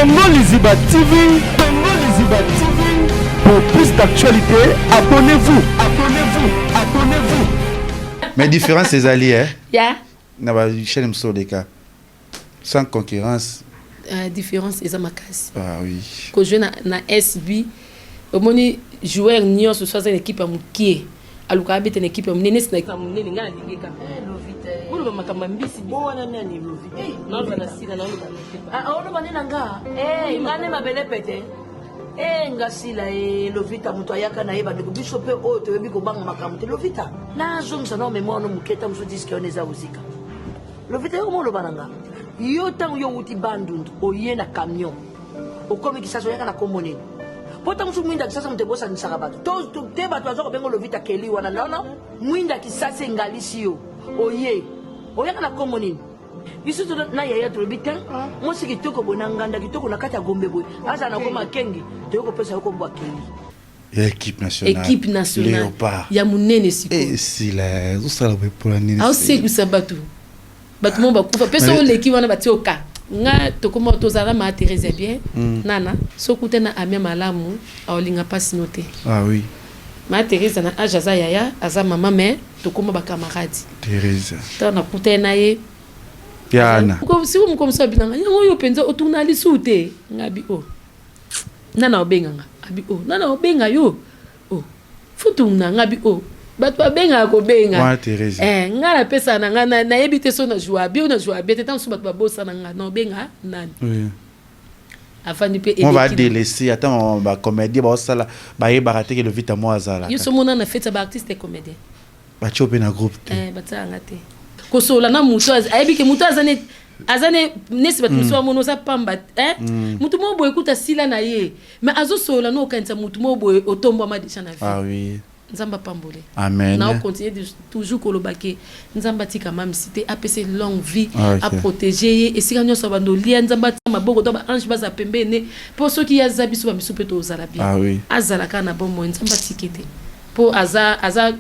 Congo Liziba TV, Congo Liziba TV. Pour plus d'actualités, abonnez-vous, abonnez-vous, abonnez-vous. Mais différence ezali, eh? Ya. Na ba chaîne mosusu oleka sans concurrence. Différence eza makasi. Ah oui. Kojouer na SB, omoni joueur nyonso so aza na équipe ya mokie, alukaka abeta na équipe ya monene. Nesi na monene, ngai nalingi kaka oloba makambo ya mbisi. Wana nani, Lovita? Naoloba na sila, naoloba. Oloba nde na nga, nga nde mabele pete e nga sila. E Lovita, moto ayaka na ye, bandeko biso mpe oyo toyebi kobanga makambo te. Lovita, nazongisa na mémoire no moke. Ta mosu disque wana eza kozika. Lovita, yo moloba na nga, yo ntango yo wuti Bandundu, oye na camion, okomi Kisasa, oyaka na kombo nini? Mpo ntango mosusu mwinda Kisasa moto ebosanisaka bato te. Bato baza kobenga Lovita Keli wana nono mwinda Kisasa engalisi yo. Oye, oyaka na kombo nini? Biso na yaya tolobi te, mwasi kitoko boye na nganda kitoko na kati ya Gombe boye, azala na koma Kengi, toyei kopesa yo kombo ya Keli. Ya équipe nationale. Équipe nationale. Léopard. Ya monene sikoyo. Esila ezosala boye mpola nini? Aosekwisa bato, bato mo bakufa mpe so oleki wana batie oka nga. Tokoma tozala ma Thérèse ya bien. Nana soki ute na amia malamu, aolinga mpasi no te. Ah oui. Ma Thérèse na age aza yaya, aza mama, mais tokoma bacamarade. Thérèse. Ntango nakutani na ye yana. Siko mokomso abinanga yango oyo mpenza otuna lisu te. Nga bi o nana obenganga, abi o nana obenga yo o futuna. Nga bi o bato babengaka kobenga. Wana Thérèse. Nga napesaka na nga, nayebi te so na joua bien o na joua bien te. Ntango mosusu bato babosana nga na obenga nani. Afandi mpe. Mo badélessé, ata bacomédien baosala, bayebaka te ke Lovita mo azalaka. Yo so mona na fete ya baartiste comédien. Batie mpe na groupe te. Batiaka te. Kosolola na motu, ayebi ke motu aza ne aza ne nesi. Bato mosusu bamona oza pamba, motu moko boye ekuta sila na ye, mais azosolola no, okanisa motu moko boye otombwama déjà na vie. Ah oui. Nzambe apambole. Amen. Na ocontinue toujours koloba ke Nzambe atika Mamisi te, apesa ye longue vie. Aprotege ye esika nyonso abanda olia. Nzambe atia maboko to baange baza pembeni, mpo soki ye aza, biso bamisu mpe tozala bien. Azala kaka na bomoi, Nzambe atiki te, mpo aza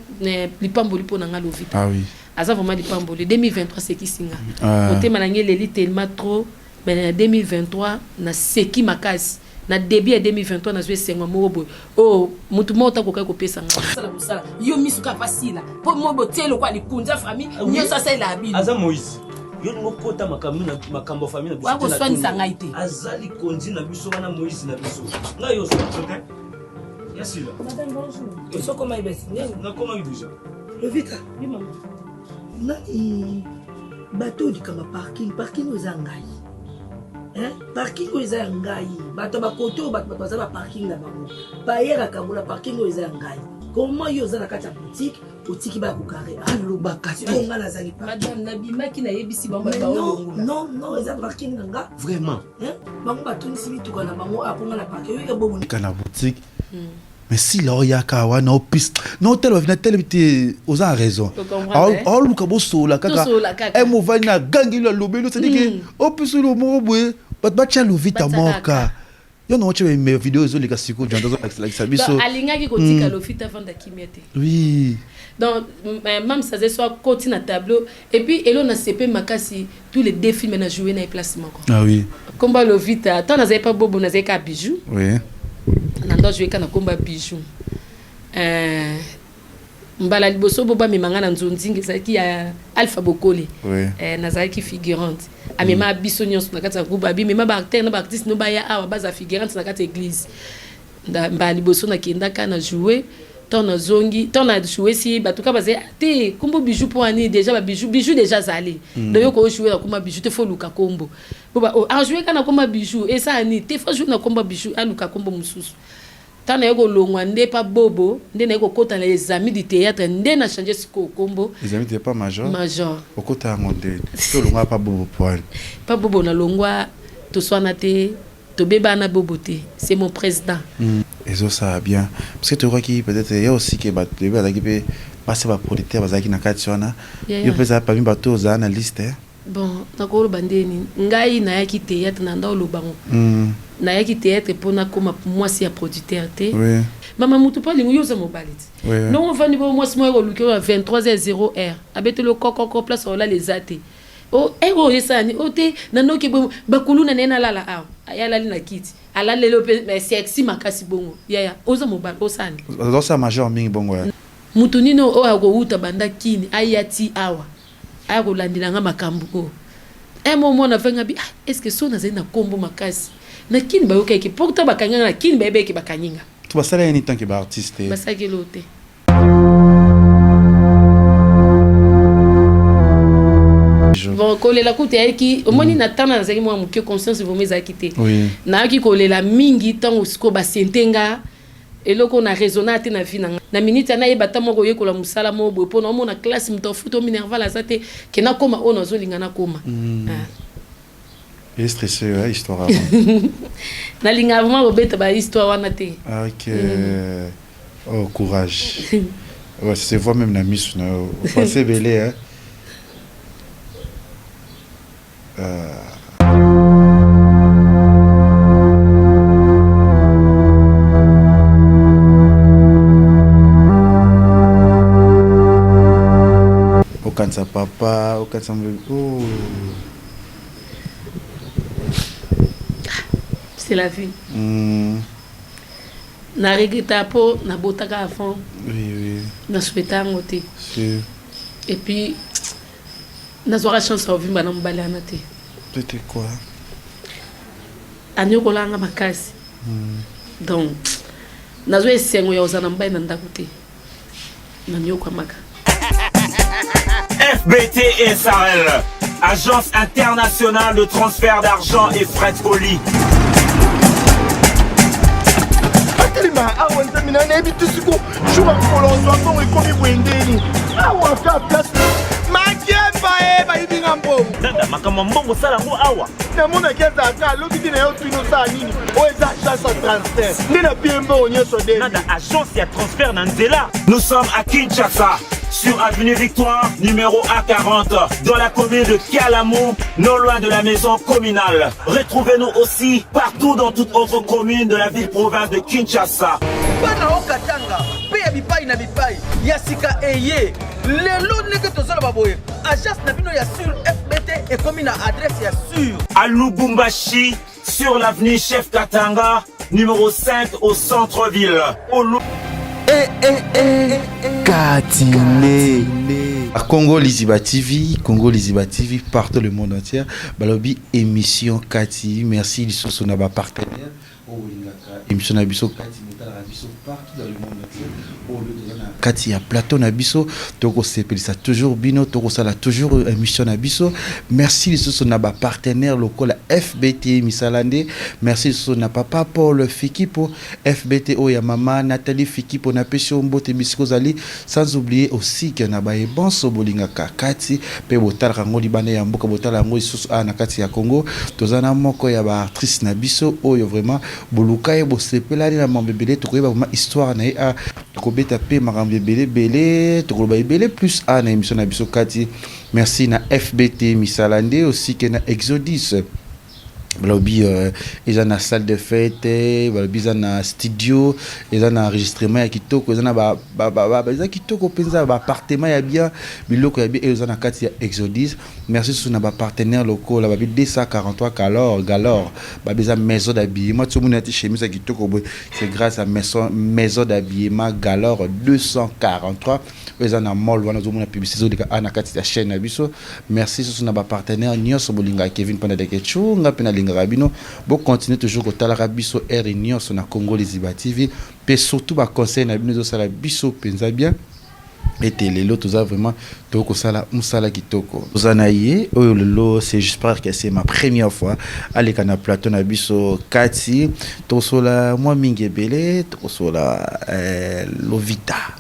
lipamboli mpo na nga Lovita. Aza vraiment lipamboli. 2023 sekisi nga. Motema na ngai eleli tellement trop, mais na 2023 naseki makasi. Na début ya 2023 nazwi esengo moko boye oyo motu moko takokaki kopesa nga. Sala mosala yo misu kaka pasila mpo mo botie lokwa likunza famille nyonso asalela bino. Aza Moïse, yo lingo kota makambo na makambo ya famille na biso te na Wakoswanisa tondo. Ngai te. Aza likonzi na biso wana, Moïse na biso. Ngai yo osala biso te ya sila. Madame, bonjour. Osokoma ebesi ndenge. Nakomaki déjà. Lovita. Oui, mama. Nani bato oyo likambo ya parking? Parking oyo eza ngai. Hein? Parking oyo eza ya ngai. Bato ya bakote oyo, bato baza baparking na bango, bayer akabola. Parking oyo eza ya ngai. Comment yo oza na kati ya boutique, otiki baya kogarer? Alobaka sikoyo ngai nazali. Madame, nabimaki, nayebisi bango. Mais non. Baolongola. Non, non, eza parking na nga. Vraiment. Hein? Bango batondisi mituka na bango apo nga na parking oyoka bobo. Ka na boutique, mais sila oyaka wana opiste na otala bavina telemi te, oza na raison. Tocomprendre, eh? Aoluka bosolola kaka. Tosolola kaka. E movali na agangeli, alobeli, c'est-à-dire ke opiste oyo moko boye, bato batya Lovita. Batia. Moka yo na otya video ezoleka sikoyo, janda ozolakisa biso. Donc, alingaki kotika Lofita avanda kimia te. Donc mam saze so akoti na tableau et puis elo na sepe makasi, tous les deux films na joué na ye place moko. Komba Lovita, ntango nazali pa Bobo, nazali kaka Bijou. Na ndo ajoue kaka na komba Bijou. Mbala liboso bo bamema nga na nzonzinga ezalaki ya Alpha Bokole. Nazalaki figurante. Amema biso nyonso na kati ya groupe, abimema baacteur na baartiste no baya awa baza figurante na kati ya église. Mbala liboso nakendaka na joue, ntango nazongi, ntango na joue si bato kaka bazali te kombo Bijou mpo ani déjà babijou, Bijou déjà azali. Donc yo kojoue na komba Bijou te, faut luka kombo po ba oh, ajoue kaka na komba Bijou, esala nini te, faut joue na komba Bijou, aluka kombo mosusu. Ntango naye kolongwa nde pa Bobo, nde naye kokɔta na Les Amis du Théâtre, nde na change sikoyo kombo. Les Amis te pas Major. Major. Okota yango nde to olongwa pa Bobo poil? Pa Bobo nalongwa, toswana te, tobebana Bobo te, c'est mon président. Ezosala bien parce que toyokaki peut-être ya aussi ke bato toyebi bazalaki mpe basi baproducteur bazalaki na kati wana. Yo mpe ezala parmi bato oyo ozala na liste, eh? Bon, nakoloba ndeni, ngai nayaki théâtre na nda olobango. Nayaki théâtre mpo nakóma mwasi ya producteur te. Mama, mutu mpo alingi yo, oza mobali ti. Ndongo ovandi bo mwasi moko ekoluki oyo ya 23 h 0 heure, abeteli okokoko, place olala eza te. O eh oyo esala nini? O te nanoki boye bakuluna naye nalala awa. Aye alali na kiti. Alali lelo pe mais sexy makasi bongo. Yaya oza mobali osala nini? Ozo sala major mingi bongo yaya. Mutu nini oyo akowuta banda kin aya ti awa aya kolandela nga makambu oyo? Un mois mwana afandi nga bi ah est ce que soki nazali na kombo makasi na kin bayokaki ke pourtant bakangi nga na kin bayebaki ke bakangi nga. To basala ye nini tant que ba artiste? Basalaki eloko te. Bon kolela kutu eyaki omoni na temps nazalaki mwa moke conscience vraiment ezalaki te. Nayaki kolela mingi ntango sikoyo basente nga eloko oyo na raisonna te na vie na nga. Na minute wana nayeba ata mwa koyekola mosala moko boye mpo naomona classe moto afuta yo minerval aza te ke nakoma oyo nazolinga nakoma. Ah. E stressé yo histoire wana. Nalingaka vraiment kobeta ba histoire wana te. Ah, ok. Oh, courage. Ouais, ça se voit même na misu na yo. Pensez ebele hein. Euh... Okanisa papa, okanisa oh. C'est la vie. Na regretta po na botaka avant. Oui, oui. Na souhaita yango te. Si. Et puis nazwaka chance ya kovimba na mobali wana te. C'était quoi? Anyokolaka nga makasi. Donc nazwa esengo ya kozala na mobali na ndako te. Nanyokwamaka. FBT SARL, agence internationale de transfert d'argent et frais de colis. Atelema awa nzambe na nayebi te siko jour ya mokolo ozwa mbongo ekomi boye ndeni awa ka place makiemba e bayibi nga mbongo. Dada makambo ya mbongo osala yango awa. Namonaki azalaka alobi te na yo tuni osala nini oyo eza agence ya transfert nde na pie mbongo nyonso nde. Nada agence ya transfert na nzela. Nous sommes à Kinshasa, sur avenue Victoire, numéro A40, dans la commune de Kalamu, non loin de la maison communale. Retrouvez-nous aussi partout dans toute autre commune de la ville-province de Kinshasa. Bana o Katanga mpe ya bipai na bipai ya sika eye lelo ndenge tozoloba boye agence na bino ya sur FBT ekomi na adresse ya sur. À Lubumbashi, sur l'avenue Chef Katanga, numéro 5 au centre-ville. Au Eh, eh, eh, Katine. Congo Liziba TV, Congo Liziba TV, partout le monde entier. Balobi émission Kati, merci lisusu na ba partenaire. Oyo bolingaka émission na biso Kati, botalaka biso partout dans le monde entier. Oyo toza na kati ya plateau na biso, tokosepelisa toujours bino, tokosala toujours émission na biso. Merci lisusu na ba partenaire lokola FBT Misalande. Merci lisusu na papa Paul Fikipo, FBT oyo ya mama Nathalie Fikipo na pesi yo mbote bisika ozali, sans oublier aussi que na baye banso bolingaka kati pe botalaka yango libanda ya mboka, botala yango lisusu awa na kati ya Congo. Toza na moko ya ba actrice na biso oyo vraiment boluka ye, bosepelani na mambo ebele, tokoyeba vraiment histoire na ye awa, tokobeta pe makambo ebele ebele, tokoloba ebele plus awa na emission na biso kati. Merci na FBT Misalande aussi que na Exodus. Balobi eza na salle de fete, balobi eza na studio, eza na enregistrement ya kitoko, eza na ba, ba, ba, ba, eza kitoko penza, ba appartement ya bien, biloko ya bien eza na kati ya Exodus. Merci surtout na ba partenaires lokola babi 243 Galore, Galore, babi eza maison d'habillement, ti omoni ati chemise ya kitoko boye, c'est grâce à maison, maison d'habillement Galore 243 oyo eza na mall wana, ozomona publicité ezoleka awa na kati ya chaîne na biso. Merci susu na ba partenaires nionso bolingaka Kevin Panda Leketchou, nga pe nalingaka bino, bo continuer toujours kotalaka biso heure nionso na Congo Liziba TV, pe surtout ba conseils na bino ezosala biso penza bien ete lelo toza vraiment tokoki kosala musala kitoko. Toza na ye oyo lelo, c'est j'espère que c'est ma première fois aleka na plateau na biso kati, tokosola mwa mingi ebele, tokosola Lovita.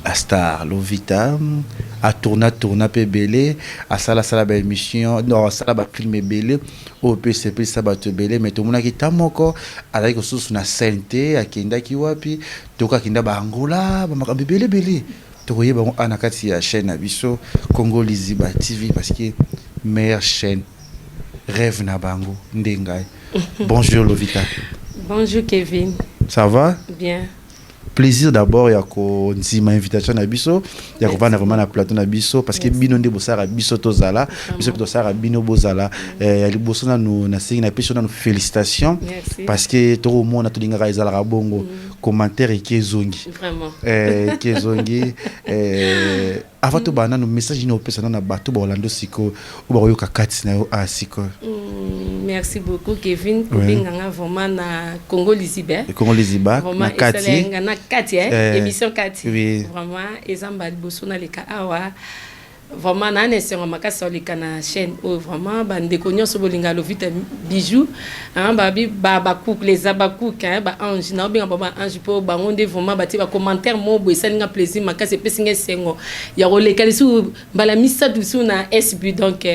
La star Lovita a tourna tourna pe ebele, asala sala ba emission, non asala ba film ebele oyo pe esepelisa batu ebele, mais tomonaki temps moko azalaki kosusu na scène te, akendaki wapi, toyoka akenda ba Angola, ba makambo ebele ebele, tokoyeba yango awa na kati ya chaîne na biso Congo Liziba TV parce que meilleure chaîne rêve na bango nde ngai. Bonjour Lovita. Bonjour Kevin. Ça va? Bien. Plaisir d'abord ya kondima invitation na biso ya kovanda vraiment na plateau na biso, parce que bino nde bosala biso tozala, biso mpe tosala bino bozala. Ya liboso nanu nasengi, napesi yo nanu félicitation, parce que tokomona, tolingaka ezalaka bongo, commentaire eke ezongi. Eke ezongi. Avant tobanda nanu, message nini opesa nanu na bato baolanda sikoyo, oyo bakoyoka kati na yo a sikoyo? Merci beaucoup, Kevin, kobenganga vraiment na Congo Liziba. Congo Liziba. Na kati, na kati émission Kati. Vraiment eza mbala liboso naleka awa. Vraiment naa na esengo makasi oleka na chaîne oyo. Vraiment, bandeko nyonso bolinga Lovita Bijou, babi bacook, les abacook, baange, naobenga bango baange, mpo bango nde vraiment batie bacommentaire mo boye esalinga plaisir makasi, epesi nga esengo ya koleka lisusu mbala misato lisusu na SB. Donc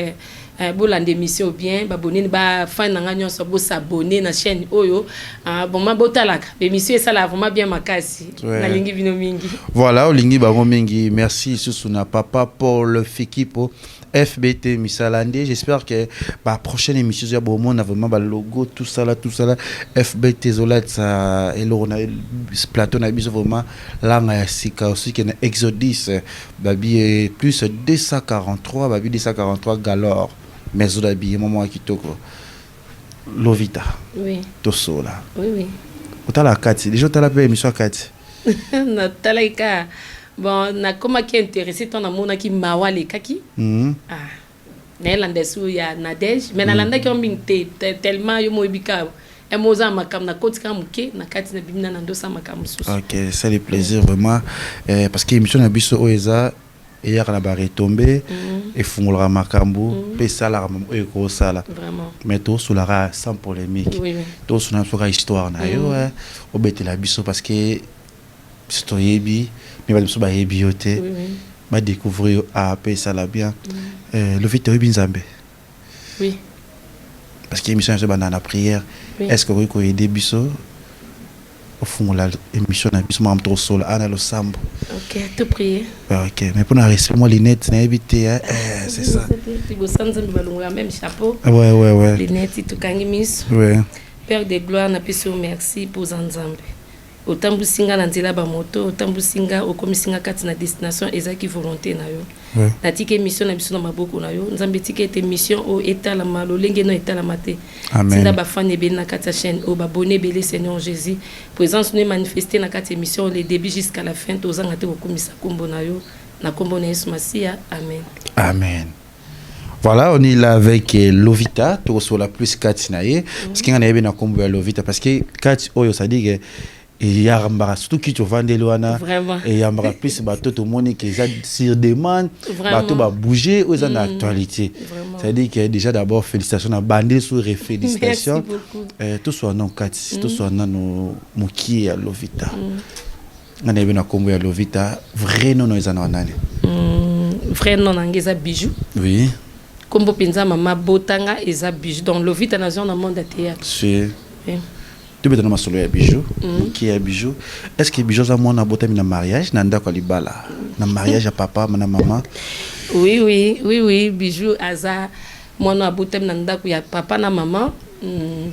bolanda émission bien, babonini, bafan na nga nyonso, bosabonner na chaîne oyo. Vraiment botalaka émission, esalaka vraiment bien makasi. Nalingi bino mingi. Voilà, olingi bango mingi. Merci lisusu na papa Paul Fikipo, FBT misala nde. J'espère que ba prochaine émission ya bomona vraiment balogo, tout ça là, tout ça là, FBT ezolatisa eloko na plateau na biso, vraiment langa ya sika aussi ke na Exodus babi plus 243, babi 243 galor, maison d'habillement moko ya kitoko. Lovita. Oui. Tosola. Oui. Otala kati déjà, otala mpe émission ya Kati? Natalaki kaka. Bon, nakomaki intéressé ntango namonaki Mawa alekaki. Ah, nayelanda esu ya Nadege, mais nalandaki yango mingi te, tellement yo moyebi kaka emo oza na makambo, nakoti kaka moke na kati na bimi na nandosala makambo mosusu. Ok, c'est le plaisir vraiment, parce que émission na biso oyo eza eyaka na baretombées, efungolaka makambo mpe esalaka oyo ekosala. Mais tosolaka sans polémique. Tosola biso kaka histoire na yo, obetela biso, parce que biso toyebi, mais bato mosusu bayebi yo te, badécouvrir yo a mpe esala bien. Lovita, oyebi Nzambe? Oui. Parce que émission nyonso ebanda na prière. Oui. Est ce que okoki koaider biso, ofungola émission na biso, makambo tokosola ana losambo? Ok, to prier. Ok, mais mpona respect, mwa lunette nayebi te, c'est ça. Liboso Nzambe balongola même chapeau. Ouais. Lunette, tokangi miso. Père de gloire, napesi yo merci mpoza Nzambe otambwisi nga na nzela bamoto, otambwisi nga, okomisi nga kati na destination ezalaki volonté na yo. Natika émission na biso na maboko na yo, Nzambe. Tika ete émission oyo etalama lolenge no etalama te. Tinda bafani ebele na kati ya chaîne oyo, babone ebele. Seigneur Jésus, présence no emanifeste na kati ya émission, le début jusqu'à la fin. Tozanga te kokumisa nkombo na yo, na nkombo na Yesu Masiya, amen. Amen. Voilà, on est là avec Lovita, tokosola plus kati na ye, parce que nga nayebi na nkombo ya Lovita, parce que kati oyo, ça dit que eyambaka surtout kiti ovandeli wana, eyambaka plus bato tomoni ke eza sur demande, bato babouge, oyo eza na actualité. C'est-à-dire que déjà d'abord félicitation na bandeli so refélicitation. Toswa nano kati, toswa nano mokie ya Lovita. Nga nayebi na nkombo ya Lovita, vrai nom eza na nani? Vrai nom na nga eza Bijou. Nkombo mpenza mama botanga eza Bijou. Donc Lovita nazwa na monde ya théâtre. Si. Tobeta na masolo ya Bijou, mokie ya Bijou. Est ce que Bijou aza mwana abotami na mariage, na ndako ya libala, na mariage ya papa na mama? Oui, Bijou aza mwana abotami na ndako ya papa na mama.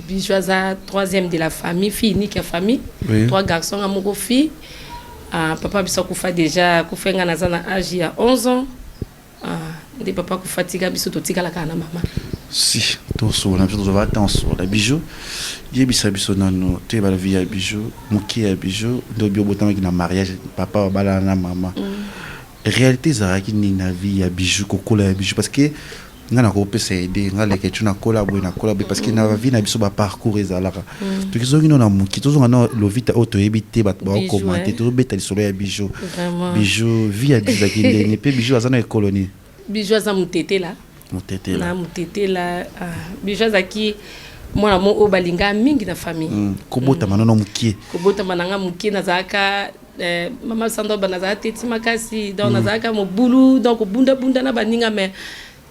Bijou aza troisième de la famille, fille unique ya famille. Trois garçons, nga moko fille. Ah, papa biso akufa déjà, akufa nga naza na age ya 11 ans. Ah, nde papa akufa, tika biso totikala kaka na mama. Si tosola biso, tozwa temps sola. Bijou, yebisa biso nano, toyeba la vie ya Bijou, mokie ya Bijou. Nde obi obotamaki na mariage, papa babalana na mama. Réalité ezalaki nini na vie ya Bijou, kokola ya Bijou? Parce que nga nakopesa aide, nga leke tu nakola boye, nakola boye, parce que na vie na biso baparcours ezalaka. Tokizongi no na moki, tozonga na Lovita oyo toyebi te, bato baokomante. Tozobeta lisolo ya Bijou. Bijou, vie ya Bijou ezalaki ndeni? Mpe Bijou aza na ekolo nini? Bijou aza motetela. Motetela. Na motetela. Ah, Bijou azalaki mwana mo oyo balinga mingi na famille. Kobotama nono mokie? Kobotama na nga mokie, nazalaka mama Sandoba, nazalaka teti makasi, donc nazalaka mobulu, donc kobundabunda na baninga. Mais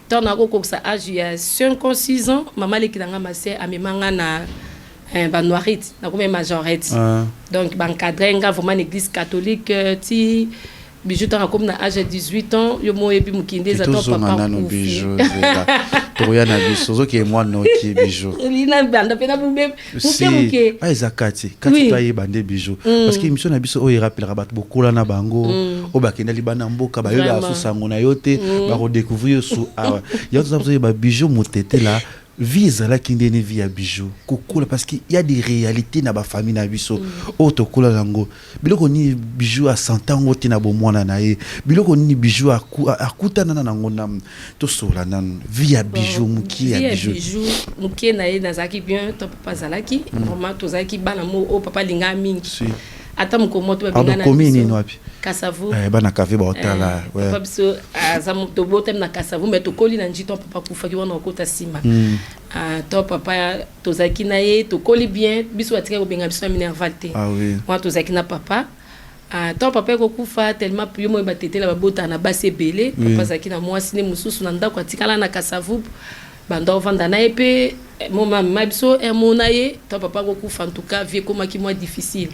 ntango nakokokisa age ya 5 ans, 6 ans, mama aleki na nga mase amema nga na banoirite, nakomi majorette. Donc baencadre nga vraiment na église catholique, ti Bijou ntango akomi na age ya 18 ans, yo mo oyebi mokili nde eza to Tozonga papa nano akufi. Bijou, zela tokoya na biso, ozokee mwa noki, Bijou. Na banda mpe na bube moke Si moke. Ah, eza kati kati. Toyeba nde Bijou, parce que émission na biso oyo erapelaka bato bokola na bango oyo bakenda libanda mboka, bayebaka su sango na yo te, bakodécouvrir su awa. Yango toza biso Bijou Motetela. Vie ezalaki ndeni, vie ya Bijou kokola? Parce que y a des réalités na bafamille na biso oyo tokola nango. Biloko nini Bijou asanta yango te na bomwana na ye? Biloko nini Bijou akutana na nango? Na tosola nanu vie ya Bijou mokie ya Vie ya Bijou. Bijou mokie na ye, nazalaki bien to papa azalaki. Vraiment tozalaki bana mo oyo papa alingaka mingi. Ata mokolo moko to Pardon, babengana commune biso. nini, wapi? Kasavu. Eh, bana kafe baotala. Papa biso aza tobotami na Kasavu, mais tokoli na Njili. To papa akufaki wana okota nsima. Ah, to papa tozalaki na ye, tokoli bien. Biso batikaki kobenga biso na minerval te. Wana tozalaki na papa. Ah, ntango papa ekokufa, tellement yo moyo batetela babotaka na basi ebele. Papa azalaki na mwasi nde mosusu na ndako, atikala na Kasavubu, banda ovanda na ye mpe mo mama biso mona ye. Ntango papa akokufa, en tout cas vie ekomaki mwa difficile.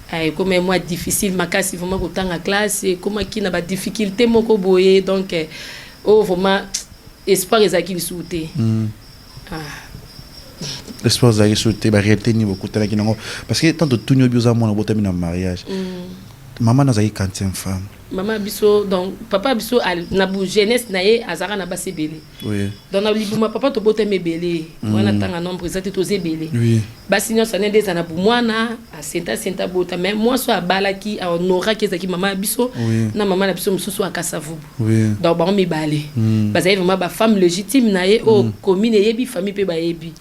Ah, ekomaki mwa difficile makasi vraiment. Kotanga classe ekomaki na badifficulté moko boye. Donc oyo vraiment espoir ezalaki lisusu te. Ah. Espoir ezalaki so te. Baréalité nini bokutanaki nango? Parce que tant totuni, obi oza mwana obotami na mariage, mama nazalaki quantième femme. Mama biso, donc papa biso na bu jeunesse na ye azalaka na basi ebele. Donc na libuma papa tobotami ebele wana, ntanga nombre eza te, toza ebele. Basi nyonso ane nde eza na bumwana asenta senta bota, mais mwasi oyo abalaki ahonoraki ezalaki mama ya biso na mama na biso mosusu Akasavubu. Donc bango mibale bazali vraiment bafemme légitime na ye oyo commune eyebi, famille mpe bayebi.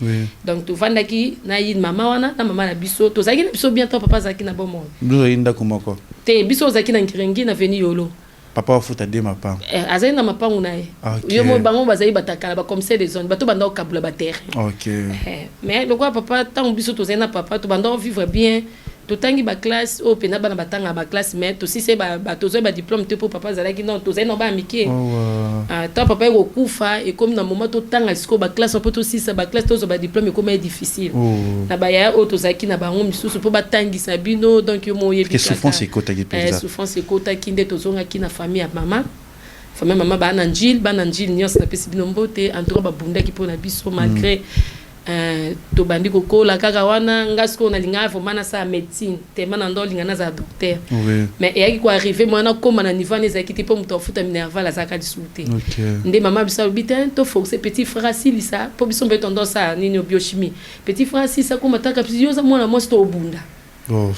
Donc tovandaki na ye, mama wana na mama na biso, tozalaki na biso bien to papa azalaki na bomoi. Biso ozalaki ndako moko? Te, biso ozalaki na Ngiringi na veni Yolo. Papa afuta de mapango? Eh, azali na mapango na ye. Yo mo bango bazali batakala bacommissaire des zones, bato banda kokabula baterrain. Eh, mais lokola papa, ntango biso tozali na papa, tobanda vivre bien, totangi baclasse oyo mpena bana batangaka baclasse, mais tosisi tozwai badiplôme te mpo papa azalaki non, tozali na bana mike. Ah, ntango papa ekokufa, ekomi na moment totanga sikoyo baclasse mpo tosisa baclasse, tozwa badiplôme, ekomi ye difficile na bayaya oyo tozalaki na bango misusu mpo batangisa bino. Donc yo mo oyebi. Que souffrance ekotaki mpenza. Souffrance ekotaki nde tozongaki na famille ya mama. Famille ya mama, baa na Njile, bana Njile nyonso napesi bino mbote. En tout cas babundaki mpo na biso malgré tobandi kokola kaka wana. Nga sikoyo nalingaka vraiment nasala médecine, tellement na ndo olinga nazala docteur. Mais eyaki koarrive mwana nakóma na niveau wana ezalaki te mpo moto afuta minerval azalaka lisusu te. Nde mama biso alobi te toforce petit frère asilisa mpo biso mpe tondo osala nini, biochimie. Petit frère asilisa, koma taka yo oza mwana mwasi to obunda. Oh.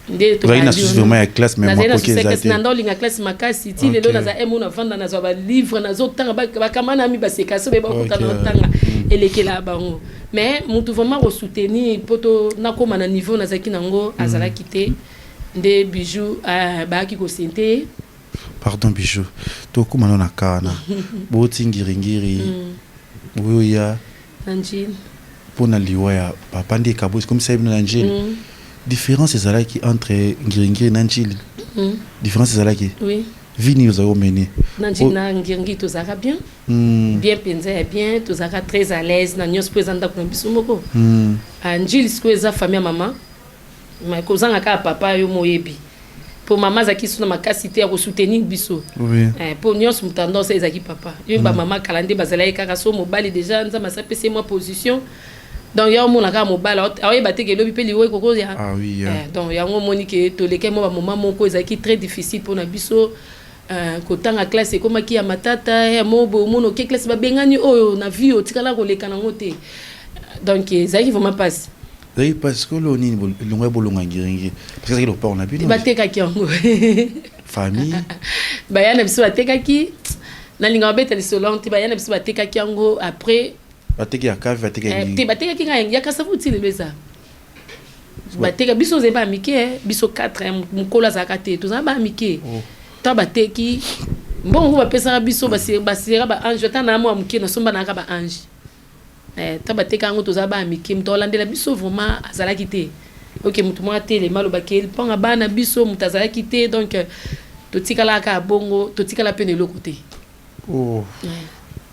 Nde Ozalaki na souci vraiment ya classe, mais nazali na makoki souci ya eza classe. te. Na nda olinga classe makasi ti lelo. Naza emo navanda, nazwa balivre, nazotanga, bakama na mi baseka so be bakuta naotanga, elekela bango. Mais mutu vraiment kosoutenir mpo to nakóma na niveau nazalaki nango azalaki te. Nde Bijou bayaki kosente ye. Pardon Bijou, tokóma no na ka wana. Boti Ngiringiri, oyoya na Njili. Mpona liwa ya papa nde ekabo ekomisa ye bino na Njili. Différence ezalaki entre Ngiringiri na Njili? Différence ezalaki? Oui. Vie nini ozali komene? Na Njili, na Ngiringiri tozalaka bien, bien mpenza ya bien. Tozalaka très à l'aise na nyonso mpo eza ndako na biso moko. Ah, Njili sikoyo eza famille ya mama, mais kozanga kaka papa, yo mo oyebi, mpo mama azalaki so na makasi te ya kosoutenir biso. Mpo nyonso moto andosa ezalaki papa. Yo bamama kala nde bazalaki kaka so mobali déjà Nzambe asapesi ye mwa position. Donc ya omona kaka mobali aoyeba te ke elobi mpe liwa ekokoya. Ah oui, yeah. Donc yango omoni ke tolekaki mwa bamoma moko ezalaki très difficile mpona biso. Kotanga classe ekomaki ya matata ya mo boye. Omona oke classe, babengani oyo na vie otikala koleka nango te. Donc ezalaki vraiment mpasi. Ezalaki parce que olo nini elongo ya bolonga Ngiringiri, parce que ezalaki lopango na bino? Batekaki yango. Famille? Baya na biso batekaki. Nalinga babeta lisolo yango te. Baya na biso batekaki yango après. Bateki ya kave, bateki ya Eh, te. Ngiringiri? Batekaki ngai ya Kasavu ti lelo eza. Bateka biso, ozali bana mike, biso 4, mokolo azalaka te, tozala bana mike. Ntango bateki, mbongo bapesaka biso, basera baange ata na mwa moke, nasomba nayaka baange. Ntango bateka yango, tozala bana mike, moto akolandela biso vraiment azalaki te. Ok, moto moko atelema alobaki mponga bana biso, moto azalaki te. Donc totikalaka kaka bongo, totikala mpe na eloko te. Oh.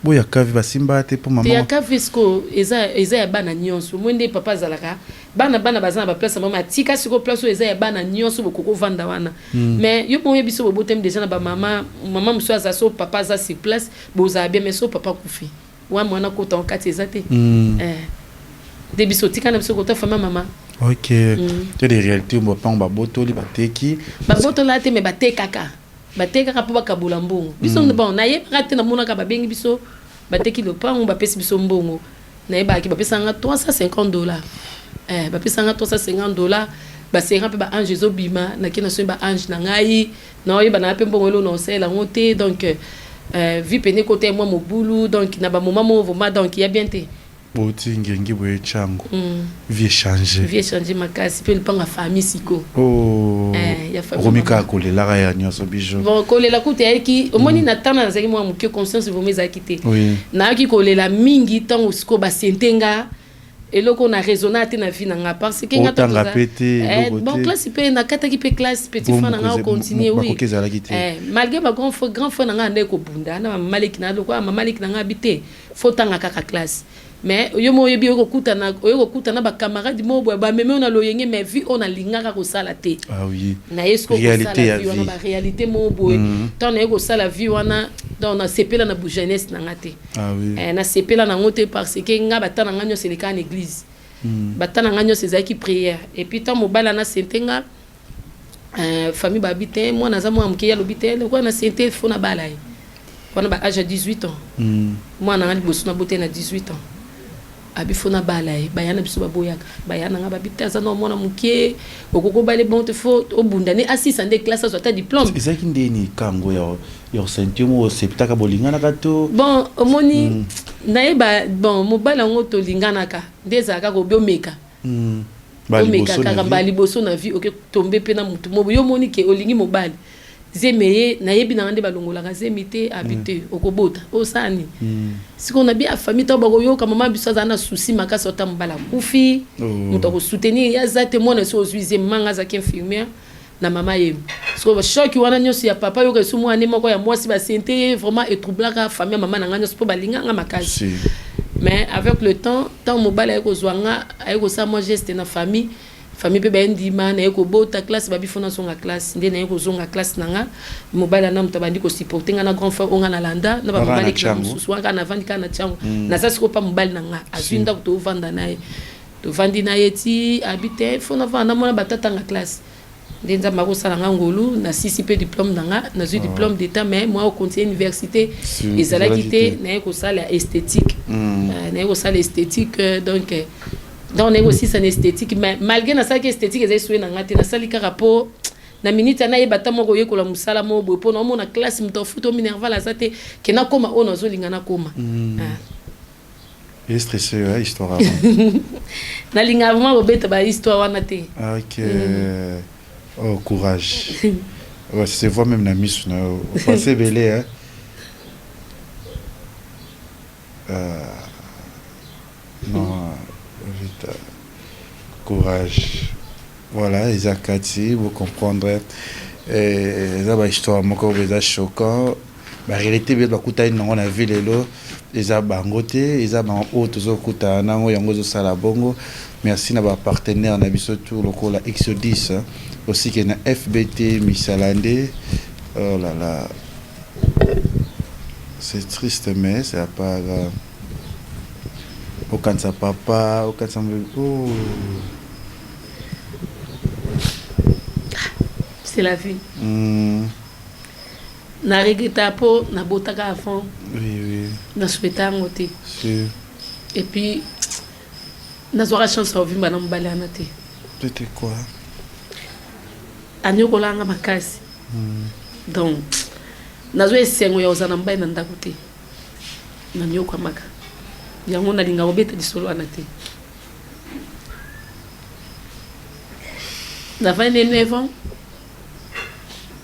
Boya kavi basimba te mpo Te, ya mama? kavi siko eza ya bana nyonso. Moi nde papa azalaka. Bana bana baza na baplace ya mama, atika sikoyo place oyo eza ya bana nyonso, bokoki ovanda wana. Mais yo moko oyebi so bobotami déjà na bamama, mama mosusu aza, so papa aza sur place, bozala bien. Mais so papa akufi, wa mwana kota kati eza te. Eh. Nde biso tika na biso kota famille mama. Ok, te des réalités, bapango babotoli, bateki. Babotola te, me batekaka, batekaka mpo bakabola mbongo. Biso, bon, nayebaka te, namonaka babengi biso, bateki lopango, bapesi biso mbongo. Nayebaki bapesanga 350 dollars. Eh, bapesanga 350 dollars, basenga mpe baange ezobima. Nake na soki baange na ngai, naoyeba na mpe mbongo elo na osalela yango te. Donc vie pene kota mwa mobulu. Donc na bamoma moko vraiment, donc ya bien te. Boti ngengi boye ntango vie change. Vie change makasi, mpe lupanga famille siko. Oh. Eh, ya famille. Okomi kaka kolelaka ya nyonso bijo. Bon, kolela kutu eyaki, omoni, na ntango nazalaki mwa moke, conscience vraiment ezalaki te. Nayaki kolela mingi ntango sikoyo basente nga eloko na raisonna te na vie na nga, parce que nga Otanga pe te, Eh, eloko bon, te. Classe mpe nakataki mpe classe, petit frère na nga ocontinue, oui. Bakoki ezalaki te. Eh, malgré ba grand frère, grand frère na nga nde kobunda na mama leki na lokola mama leki na nga abi te, faut tanga kaka classe. Mais yo mo oyebi, oyo kokutana bacamarade moko boye, bamemi oyo na loyenge, mais vie oyo nalingaka kosala te. Ah oui. Naye sikoyo Réalité kosala ya vie wana. Vie. Baréalité moko boye, ntango naye kosala vie wana, donc nasepela na jeunesse na nga te. Ah oui. Eh, nasepela nango te, parce que nga bata na nga nyonso elekaka na église, bata na nga nyonso ezalaki prière. Et puis ntango mobali ana sente nga, famille babi te, mwana aza mwana moke, ye alobi te, lokola na sente, faut na bala ye wana ba âge ya 18 ans. Mwana nga liboso nabote na 18 ans, abi faut na bala ye. Baya na biso baboyaka, baya na nga babi te, aza na mwana moke, okoki obala bon te, faut obunda ne asisa nde classe, azwa ata diplôme. Ezalaki ndeni kango ya osenti mo oseptaka, bolinganaka to? Bon, omoni, nayeba, bon, mobali yango tolinganaka nde ezalaka kobi omeka. Omeka kaka mbala liboso na vie, oke tombe mpe na motu moko, yo omoni ke olingi mobali, zemi ye, nayebi nanga nde balongolaka zemi te, abi te, okobota, osala nini? Sikoyo na bi ya famille, ntango bakoyoka, mama biso azala na souci makasi, ota mobali akufi. Oh. Moto akosoutenir ye aza te, mwana esi ozwi zemi, manga azalaki infirmière na mama ye. Sikoyo bachoc wana nyonso ya papa yoka esu mwana moko ya mwasi basente ye, vraiment etroublaka famille ya mama na ngai nyonso, mpo balinganga makasi. Mais avec le temps, ntango mobali aye kozwa nga, aye kosala mwa geste na famille, famille mpe baye ndima. Naye kobota, classe babi faut nazonga classe, nde naye kozonga classe na nga. Mobali ana moto abandi kosupporte nga na grand frère oyo nga nalanda na Kaka na bamobali na Tshangu. mosusu wana kaka navandi kaka na Tshangu. Naza sikoyo mpa mobali na nga, azwi ndako, tovanda na ye, tovandi na ye ti abi te, faut navanda, namona batatanga classe. Nde Nzambe akosala nga ngolu, nasisi mpe diplôme na nga, nazwi diplôme d'état, mais moi ocontinue université ezalaki te. Naye kosala esthétique. Naye kosala esthétique, donc naye kosisa na esthétique. Mais malgré nasalaki esthétique, ezali souhait na nga te, nasali kaka mpo na minute nayeba ata moko oyekola mosala moko boye, mpo naomona classe, moto afuta minerval aza te, ke nakóma oyo nazolinga nakóma. Ah. Et stressé, ouais, histoire avant. Nalingaka vraiment kobeta bahistoire wana te. Ok. Oh, courage. Ouais, ça se voit même na misu na yo. Pensez ebele, hein. Non, vite. Courage. Voilà, eza kati, vous comprendrez. Eza ba histoire moko eza choquant. Ba réalité ebele bakutani nango na vie lelo, eza bango te, eza bango oyo tozokutana nango, yango ezosala bongo. Merci na bapartenaire na biso tout lokola Exodis, aussi ke na FBT misala nde. Oh là là, c'est triste, mais c'est pas grave. Okanisa papa, okanisa, oh. C'est la vie. Na regretta mpo nabotaka avant. oui oui Nasouhaita yango te. Si. Et puis nazwaka chance ya kovimba na mobali wana te. C'était quoi? Anyokolanga makasi. Donc nazwa esengo ya kozala na mobali na ndako te, nanyokwamaka yango, nalinga kobeta lisolo wana te. Navandi ne 9 ans,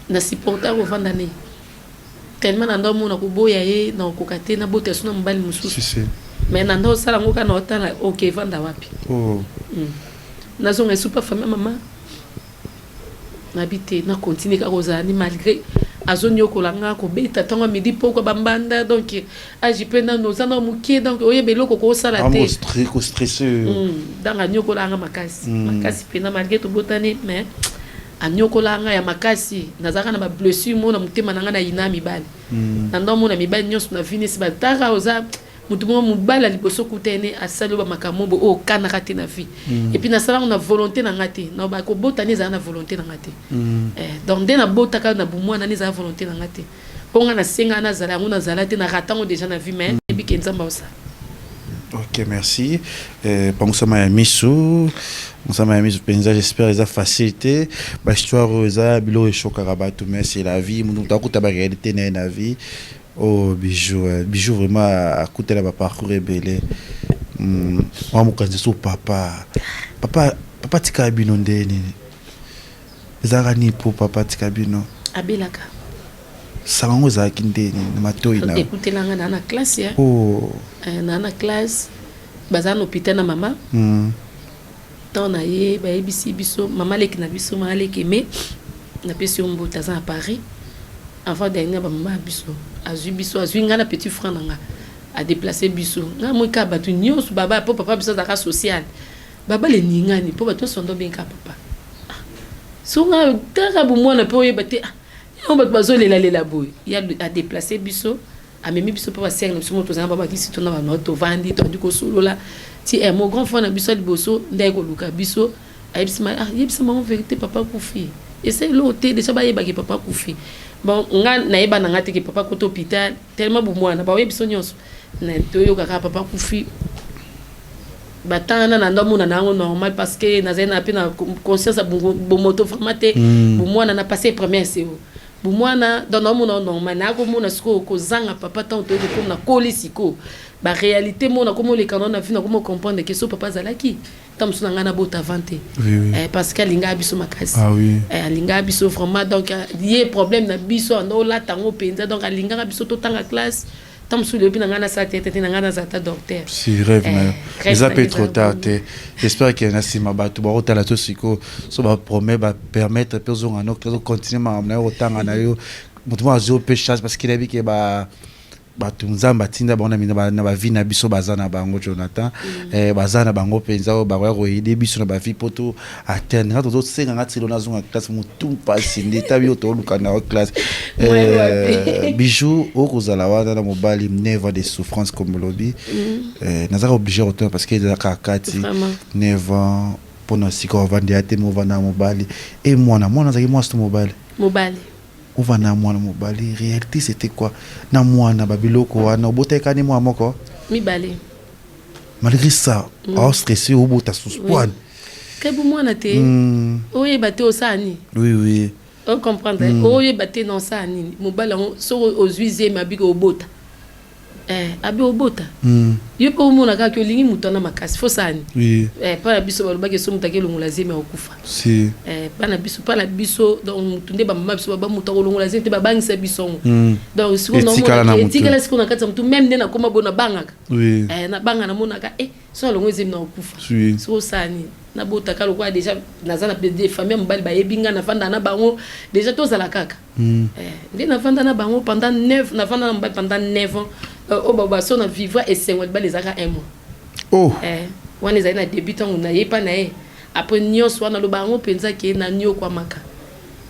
na supporta kovanda ne tellement na ndo omona koboya ye na kokoka te, nabota so na mobali mosusu. Si si. Mais na ndo osala yango kaka na otala, ok, evanda wapi? Oh. Nazonga esupa famille mama nabi te, nacontinue kaka kozala ni malgré. Azoniokola nga, kobeta ntongo midi pokwa bambanda. Donc age mpe nano oza na moke, donc oyeba eloko kosala te. Kostresse. Donc aniokola nga makasi, makasi mpena, malgré tobotani, mais aniokola nga ya makasi. Nazalaka na bablessure mo na motema na nga, na yina mibali. Na ndo omona mibali nyonso na vie nesi bataka. Oza motu moko, mobali ya liboso kuta ene asali oyo bamakambo bo oyo okanaka te na vie. Et puis nasalango na volonté na nga te. Na bakobotani ezala na volonté na nga te. Donc nde nabotaka na bomwana nde ezala volonté na nga te, mpo nga nasenga nazala yango, nazala te, naratango déjà na vie, mais nayebi ke Nzambe aosala. Ok, merci. Pangusama ya miso, mosama ya miso mpenza. J'espère eza facile te, bahistoire oyo eza biloko eshokaka bato, mais c'est la vie. Moto akuta baréalité na ye na vie. Oh, Bijou, Bijou vraiment akutela baparcours ebele. Mwa mokanzi so papa, papa, papa tika bino nde nini? Ezalaka nini mpo papa tika bino? Abelaka. Sango yango ezalaki nde nini na matoi na? Ekutelanga naa na classe ya Oh. Naa na classe, baza na hôpital na mama. Ntango na ye bayebisi biso, mama leki na biso, mama leki eme, napesi yo mbote, aza na Paris. Avant dernier bamama ya biso azwi biso, azwi ngai na petit frère na nga, adéplace biso. Ngai moi kaka bato nyonso baba, mpo papa biso azalaka social. Babala eningani mpo bato nyonso bando obenga papa. Ah, so nga kaka bomwana mpe oyeba te. Ah, yango bato bazolelalela boye. Ye adéplace biso, amemi biso mpo basere na biso mo tozala babakisi to na bano. Tovandi, toandi kosolola ti mo grand frère na biso ya liboso nde aye koluka biso. Ayebisi ma, ah, yebisa bango vérité, papa akufi. Esa eloko te, déjà bayebaki papa akufi. Bon, nga nayeba na nga te ke papa kota hôpital. Tellement bomwana, baoyebi biso nyonso toyoka kaka papa akufi. Batanga na ndo amona na yango normal, parce que nazali na mpe na conscience ya bomoto vraiment te. Bomwana na passé première seo bomwana, donc naomona normal. Nakomona sikoyo kozanga papa ntango toyei kokoma na koli sikoyo baréalité mo nakoma oleka nao na vie, nakoma comprendre ke so papa azalaki ntango mosusu na ngai nabota avant te. Parce que alingaka biso makasi. Alingaka biso vraiment. Donc ye problème na biso ando olata yango mpenza. Donc alingaka biso totanga classe. Ntango mosusu lobi na ngai nasala te te na ngai nazala ta docteur. Si rêve na yo eza mpe trop tard te. J'espère ke na nsima bato bakotala to sikoyo so bapromet bapermettre mpe ozonga no classe, ocontinue makambo na yo, kotanga na yo. Moto moko azwi mpe chance, parce que nayebi ke ba bato Nzambe atinda bango na bavie na biso, baza na bango Jonathan, baza na bango mpenza oyo bakoya koaider biso na bavie mpo to atteindre. Nga tozosenga nga tilo nazonga classe, motu mpasi nde tabi oyo toluka na yo classe. Bijou, okozala wana na mobali 9 ans de souffrance comme olobi. Nazaka obligé kotuna parce que ezalaka kati 9 ans mpona sika ovandi ya te. Me ovanda na mobali e mwana, mwana azalaki mwasi to mobali? Mobali. Ovanda na mwana mobali, réalité c'était quoi na mwana? Babiloko wana obotaki kani mwana moko? Mibale. Malgré ça aostresse, obota susu pwani? Kebu mwana te, oyeba te osala nini. Oui. Ocomprendre, oyeba te na osala nini. Mobali yango soki ozwi zemi, abiki obota, abi obota. Yo mpe omona kaka olingi moto wana makasi, fo sala nini? Mpa na biso balobaki so moto akelongola zemi akokufa. Si. Mpa na biso, mpa na biso, donc motu nde bamama biso baba moto akolongola zemi te, babangisa biso ngo. Donc sikoyo etikala sikoyo na kati ya motu. Même nde nakoma boye, nabangaka. Nabanga, namonaka so alongo ezemi na kokufa. Soki osala nini, nabotaka lokola déjà naza na famille ya mobali, bayebi nga, navanda na bango déjà, tozala kaka. Nde navanda na bango pendant 9, navanda na mobali pendant 9 ans. Oyo baso na vivre esengo libala ezalaka un mois. Oh. Wana ezali na début ntango nayepa na ye. Après nyonso wana, aloba yango mpenza ke naniokwamaka,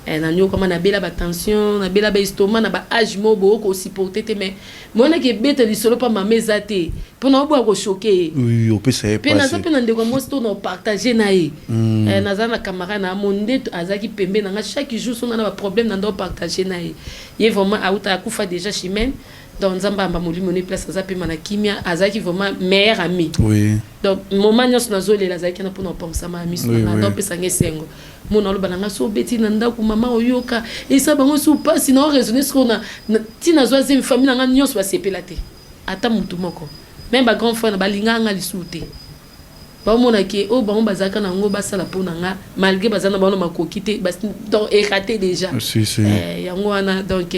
naniokwama, nabela batension, nabela baestomac na baage moko boyo kosupporte te. Mais monaki ebeta lisolo mpa mama eza te, mpona oboya kochoquer ye. Oui, opesa ye. Mpe naza mpe na ndeko ya mwasi to na opartage na ye. Naza na camarade na mo nde azalaki pembe na nga chaque jour. So na na baproblème na nde opartage na ye. Ye vraiment auta akufa déjà, Chimene. Donc Nzambe amba molimo ne place aza pema na kimia. Azalaki vraiment meilleur ami. Donc moment nyonso nazolela, azalaki na mpona kopangisama ya miso na nga, donc opesanga esengo. Mona aloba na nga so obeti na ndako, mama oyoka esa bango su mpasi na oraisonne. Sikoyo ntina azwa zemi, famille na nga nyonso basepela te, ata motu moko, même bagrand frère na balingaka nga lisusu te. Baomonaki oyo bango bazalaka na yango basala mpo na nga, malgré baza na bango na makoki te. Donc eraté déjà. Si, si. Yango wana, donc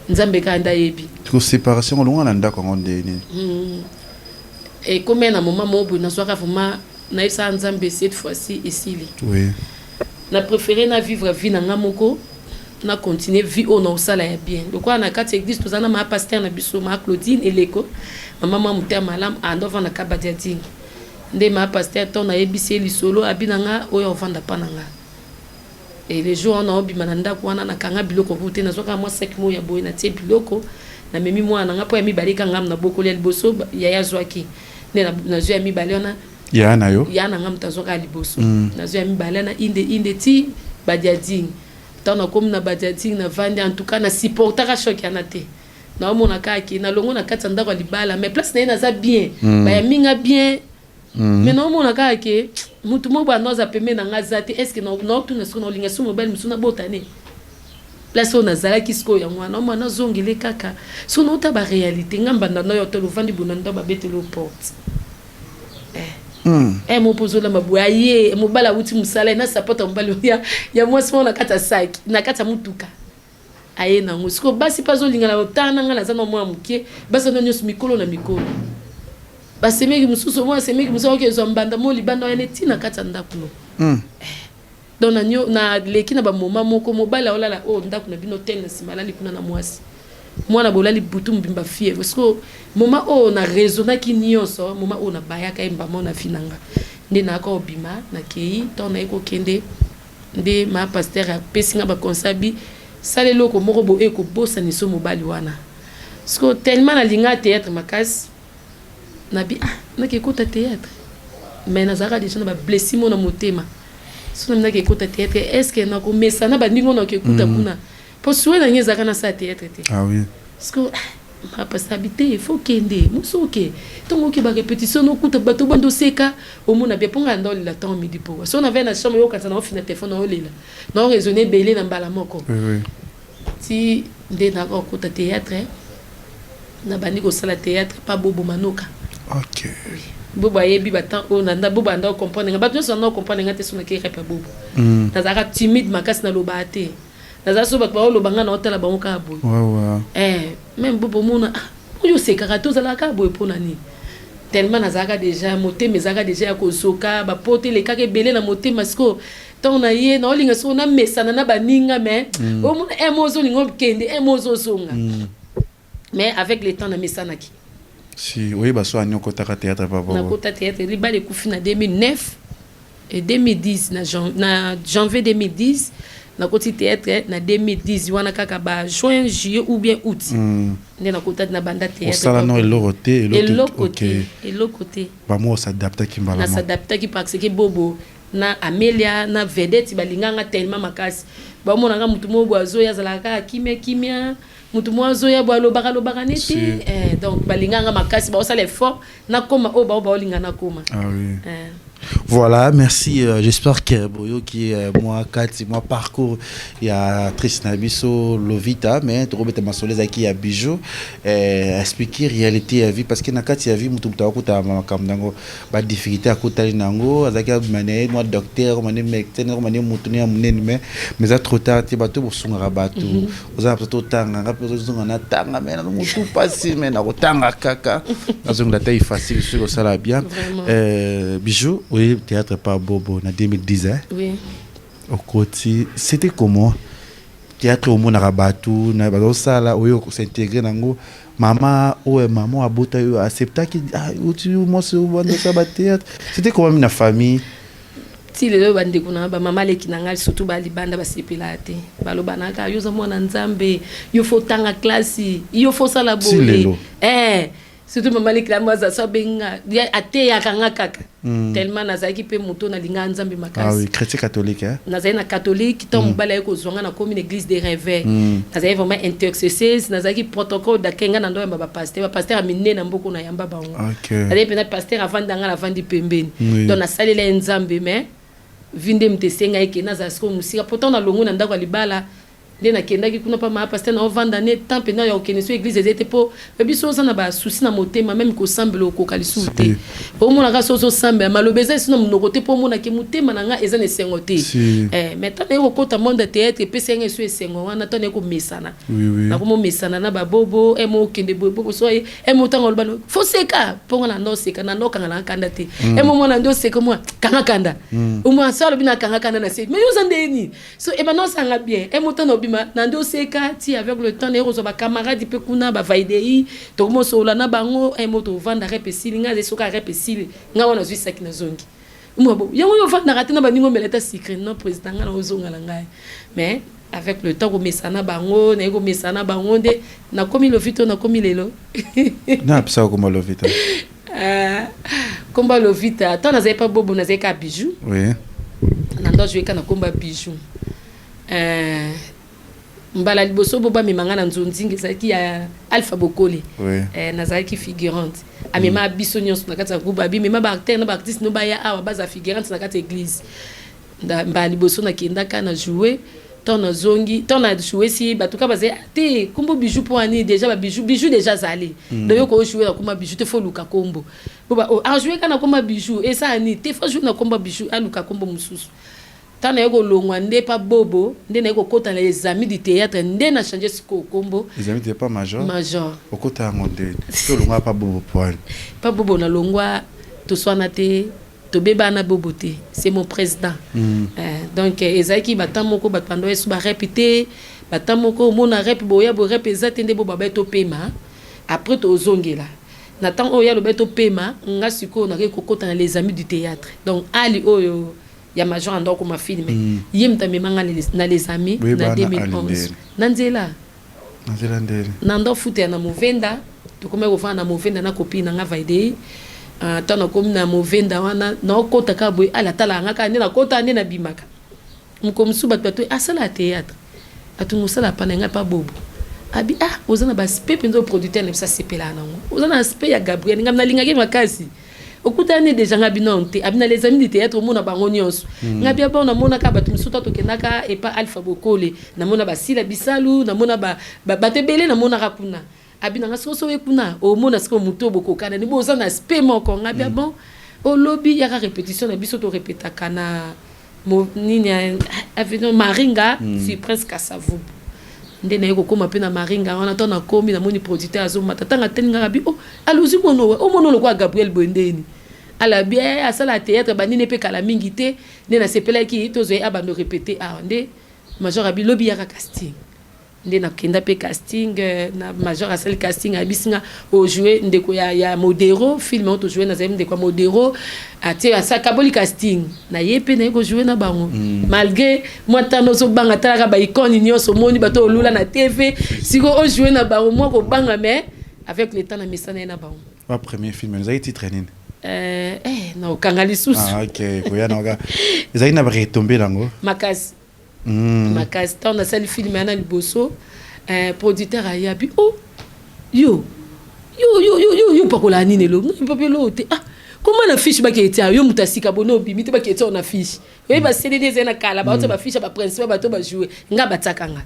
Nzambe kaka nde ayebi. Ko séparation olonga na ndako yango nde nini? Ekomi na moment moko boye, nazwaka vraiment, nayebisaka Nzambe, cette fois-ci esili. Na préféré na vivre vie na nga moko. Na continuer vie oyo naosala ya bien. Lokola na kati ya eglise toza na maa pasteur na biso, maa Claudine Eleko, mama mwa motema malamu, ando avanda kabadi ya dingi. Nde maa pasteur ntango nayebisi ye lisolo, abi na nga oyo ovanda pa na nga. Et le jour wana obima na ndako wana, nakanga biloko ku te, nazwaka mwa sac moko ya boye, natie biloko, namemi mwana na nga mpo ya mibale kanga na bokoli ya liboso yaya azwaki. Nde nazwi ya mibale wana. Ya na yo? Ya na nga moto azwaka ya liboso. Nazwi ya mibale wana, inde inde ti badiading. Ntango nakomi na badiading, navandi, en tout cas na supportaka choc yana te. Naomona kaka ke nalongo na kati ya ndako ya libala, mais place na ye naza bien, bayambi nga bien. Mais naomona kaka ke mutu moko boye aza pembeni na nga aza te. Est ce que naotuna sikoyo, naolinga so mobali mosusu nabota ne place oyo nazalaki sikoyo? Yango wana naomona nazongele kaka so naota baréalité. Nga mbanda na oyo tolo ovandi bona ndako, babeteli o porte. Mo mpo ozolamba boye, aye mobali awuti mosala ye na sapato ya mobali ya mwasi moko na kati ya saki, na kati ya motuka, aye nango. Sikoyo basi mpe azolingana otala na ngai, naza na mwana moke, basi wana nyonso mikolo na mikolo, basemeki mosusu, mwa semeki mosusu akoki ezwa mbanda mo libanda wana eti na kati ya ndako no. Donc naleki na bamoma moko, mobali aolala oyo ndako na bino tel na nsima, alali kuna na mwasi, mwana bolali butu mobimba, fièvre. Sikoyo moma oyo na raisonnaki nyonso, moma oyo nabayaka ye mbama na fi na nga, nde nayaka obima, nakei. Ntango naye kokende, nde ma pasteur apesi nga baconseil, abi sala eloko moko boye ekobosana mobali wana. Sikoyo tellement nalinga théâtre makasi, nabi ah, naki ekota théâtre, mais nazalaka déjà na bablessi mo na motema. So nami naki ekota théâtre, est ce que nakomesana bandingo nakoki ekuta kuna? Mpo suwe na ngai ezalaka nasala théâtre te. Ah oui. Parce que mapasa abi te, il faut kende mosu oke. Ntongo oke barépétition, nokuta bato bando oseka, omona bien. Mpo ngai nda olela ntango midi, po so navai na chambre, yokanisa na ofina telefone, naolela, naoraisonne ebele na mbala moko. Ti nde naka kokota théâtre, nabandi kosala théâtre pa Bobo Manoka. Bobo ayebi batemps oyo nanda Bobo anda ocomprendre nga, bato nyonso anda ocomprendre nga te. So nakei repa Bobo, nazalaka timide makasi, nalobaka te, nazala so bato baoloba, nga naotala bango kaka boye. Même Bobo omona, ah, oyo osekaka te, ozalaka kaka boye mpo na nini? Tellement nazalaka déjà, motema ezalaka déjà ya kozoka, bapote elekaka ebele na motema. Sikoyo ntango na ye naolinga sikoyo namesana na baninga, mais omona un mo ozolinga okende, un mo ozozonga. Mais avec le temps namesanaki. Si oyeba so ani okotaka théâtre pa Bobo? Nakota théâtre, libala ekufi na 2009 et 2010, na janvier 2010 nakoti théâtre. Na 2010 wana kaka ba juin, juillet ou bien août nde nakota na banda théâtre. Osala no eloko te? Eloko te, eloko te. Bamo osadaptaki mbala moko? Nasadaptaki parce que Bobo na Amelia na Vedette balinganga tellement makasi. Bamonanga mutu moko boye azoya, azalaka kaka kimia kimia, mutu moko azoya boye, alobaka alobaka nete. Donc balinganga makasi, baosala effort nakoma oyo bao baolinga nakoma. Ah oui. Voilà, merci. J'espère que boyoki moi kati moi parcours ya actrice na biso Lovita, mais tokobeta masolo ezalaki ya Bijou, expliquer réalité ya vie, parce que na kati ya vie mutu mutu akuta makambo nango, ba difficulté akutali nango, azalaki abima na ye mwa docteur, mane médecin, mane mutu ne ya monene, mais eza trop tard te. Bato bosungaka bato, oza na mposa totanga, nga mpe ozonga na tanga, mais nazo motu mpasi, mais nakotanga kaka, nazongela ta facile soki osala bien. Vraiment. Bijou, oyebi théâtre par Bobo na 2010, hein? Oui. Okoti, c'était comment théâtre? Omonaka bato na bazosala, oyo s'intégrer nango, mama oyo, mama abota oyo acceptaki, ah, oti mwasi obanda osala bathéâtre, c'était comment na famille? Ti lelo bandeko na bamama aleki na ngai, surtout balibanda, basepelaka te. Baloba na kaka: "Yo oza mwana Nzambe, yo fo otanga klasi, yo fo osala Ti lelo? Surtout mama aleki na ngai aza so abenga, ateyaka nga kaka. Tellement nazalaki mpe moto nalingaka Nzambe makasi. Ah oui, chrétien catholique, hein? Nazali na catholique. Ntango mobali aye kozwa nga, nakomi na église de réveil. Nazali vraiment intercesseuse, nazalaki protocole d'accueil. Nga na ndo yamba bapasteur, bapasteur ya minene na mboka, nayamba bango. Nazali mpenza pasteur avandi, nga navandi pembeni. Donc nasalela ye Nzambe, mais vi nde moto esenga eke nazala sikoyo mosika. Pourtant nalongwe na ndako ya libala, nde nakendaki kuna mpa maa pasteur, naovanda ne temps mpenza ya kokende so église eza te, mpo biso oza na basusi na motema, même kosambela okoka lisusu te. Omonaka so ozosambela, maloba eza lisusu na monoko te, mpo omonake motema na nga eza na esengo te. Mais ntango naye kokota monde ya théâtre, epesi yanga eso esengo wana. Ntango naye komesana, nakomomesana na babobo emo okende boye, bobo so ye emo ntango aloba fo seka, mponga na ndo oseka, na ndo okanga na kanda te. Emo mwana nde oseka, mwa kanga kanda, omwa so alobi na kanga kanda na se, mais yo oza ndeni so ebanda osanga bien. Emo ntango obima. Nabima na nde oseka ti avec le temps naye kozwa bacamarade mpe kuna bavaidei, tokomosolola na bango mo tovanda. Rep esili, ngai azali soki rep esili, ngai wana azwi saki, nazongi. Mwa yango oyo ovandaka te na baninga, omela ata sucré. Non, président, ngai na ozonga na ngai. Mais avec le temps, komesana bango, naye komesana bango nde nakomi Lovita oyo nakomi lelo. Na apesaka komba Lovita? Komba Lovita, ntango nazali pa Bobo, nazali ka Bijou. Na ndo ajoue ka na komba Bijou. Mbala liboso bo bamema nga na nzonzinga ezalaki ya Alpha Bokole. Nazalaki figurante. Amema biso nyonso na kati ya groupe, abimema baacteur na baartiste no baya awa, baza figurante na kati ya église. Mbala liboso nakendaka na joue, ntango nazongi, ntango na joue si bato ka bazali te, kombo Bijou mpo ani déjà babijou, Bijou déjà azali. Donc yo kojoue na komba Bijou te, faut luka kombo po ba ajoue ka na komba Bijou esala nini te, faut joue na komba Bijou, aluka kombo mosusu. Ntango naye kolongwa nde pa Bobo, nde naye kokota na Les Amis du Théâtre, nde na change sikoyo kombo. Les Amis te pa Major? Major. Okota yango nde to olongwa pa Bobo poil? Pa Bobo nalongwa, toswana te, tobebana Bobo te, c'est mon président. Donc ezalaki batan moko bato bando yesu barep te, batan moko omona rep boya bo rep eza te, nde bo babai topema, après tozongela na ntango oyo alobai topema. Nga sikoyo nakei kokota na Les Amis du Théâtre. Donc ali oyo ya Major ando akoma film, ye moto amemanga na Les Amis na 2011 na nzela. Na nzela ndele? Na ndo futa na Movenda, tokomi kofanda na Movenda na copine na nga Vaidei. Ntango nakomi na Movenda wana, naokota kaka boye, ala atalaka nga kaka nde nakota, nde nabimaka. Moko mosusu bato bato asala ya théâtre, atunga osala pa na ngai pa Bobo, abi ah, oza na baaspect mpenza oyo producteur na biso asepelaka nango, oza na aspect ya Gabriel. Ngai nalingaki makasi okutani déjà nga bino te, abi na Les Amis du Théâtre omona bango nyonso. Nga bia bon, namonaka bato mosusu ta tokendaka epa Alpha Bokole, namona basila bisalu, namona bato ebele namonaka kuna. Abi nanga sikoyo so oye kuna, omona sikoyo motu oyo bokokana ni bo oza na aspect moko. Nga bia bon, olobi yaka répétition na biso, torépétaka na nini, avenue Maringa, sur Prince Kasavubu. Nde naye kokóma mpe na Maringa wana, ntango nakomi, namoni producteur azomata. Ntango ateli ngaka bi oh, alozwi mono we omona lokola Gabriel boye ndeni alabi asala théâtre banini mpe kala mingi te. Nde nasepelaki, tozwa ye abando répété awa. Nde Major abi lobi yaka casting. Nde nakenda mpe casting na Major asali casting, ayebisi nga ojoue ndeko ya Modero, film oyo tojoue, nazali ndeko ya Modero. Atie asakaboli casting na ye mpe naye kojoue na bango, malgré mwa ntango ozobanga, talaka baicone nyonso, omoni bato olula na TV, sikoyo ojoue na bango, mwa kobanga, mais avec le temps na mesana ye na bango. Wa premier film ezalaki titre nini? Na okanga lisusu. Ah, ok, koya na ezalaki na baretombées nango? Makasi. Makasi. Ntango nasali film ya na liboso, producteur ayabi oh, yo yo yo yo yo yo pakola nini elo pape elo te, ah, koma na fiche baketia yo moto asika boni obimi te, baketia na fiche oyebi baCDD ezali na kala, baotia bafiche ya baprincipal, bato bajoue nga batiaka nga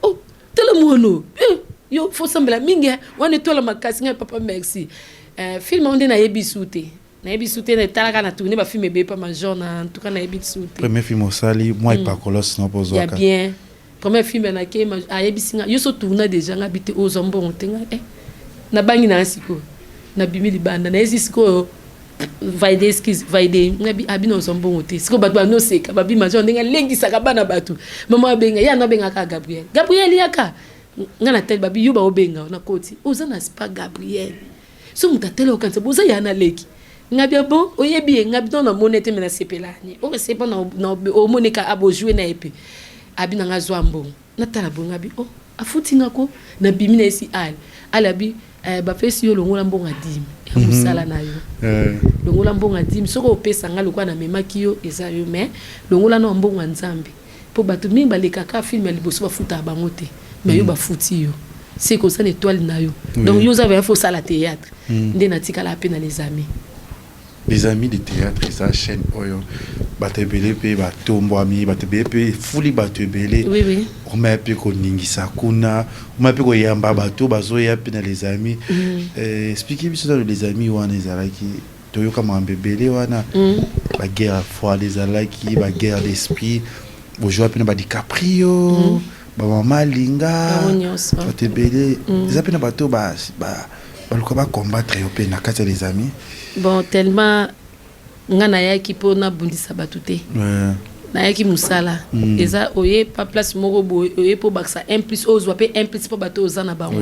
oh, tala mwana eh, yo faut sambela mingi wana etola makasi. Ngai papa merci. Film oyo nde nayebi su te, nayebi su te, etalaka na tourne bafilm ebeye pa Major na, en tout cas nayebi su te. Premier film osali mwa epakolos no mpo ya ozwaka? Bien, premier film nake, ayebisi nga yo so tourna déjà, nga bi te, ozwa mbongo te. Nga nabangi na sikoyo, nabimi libanda, nayesi sikoyo valide, excuse, valide nga bi abi na ozwa mbongo te. Sikoyo bato banoseka, babi Major ndenge alengisaka bana bato, mama abenga ye, ana abengaka Gabriel, Gabriel yaka. Nga na tali, babi yo baobenga, nakoti, oza na spa Gabriel, so moto atali okanisa boza ya na leki. Nga bia bon, oyebi ye? Nga bi don, namoni ete me nasepela ni oyo sepa na omoni ka abojue na ye mpe abi na nga zwa mbongo. Natala boye, nga bi oh, afuti nga ko. Nabimi na ye si ali ali abi bapesi yo, longola mbongo ya dîme ya mosala na yo. Longola mbongo ya dîme, soki opesa nga lokola namemaki yo eza yo, mais longola na mbongo ya Nzambe, mpo bato mingi balekaka film ya liboso bafutaka bango te, mais yo bafuti yo, c'est koza na étoile na yo. Donc yo oza vraiment, faut osala théâtre. Nde natikala mpe na Les Amis. Les Amis de Théâtre eza chaîne oyo bato ebele mpe batombwami, bato ebele mpe efuli bato ebele. Oui, oui. Omaya mpe koningisa kuna, omaya mpe koyamba bato bazoya mpe na Les Amis. Explique biso nano Les Amis wana ezalaki, toyoka makambo ebele wana, baguerre froide ezalaki, baguerre d'esprit, bozwa mpe na baDicaprio, bamama Alinga, Bango nyonso. Bato ebele eza mpe na bato baluka bacombattre yo mpe na kati ya Les Amis. Bon, tellement nga nayaki mpo nabundisa bato te. Nayaki mosala. Eza oye pa place moko boye, oye mpo bakisa un plus, ozwa mpe un plus mpo bato oza na bango.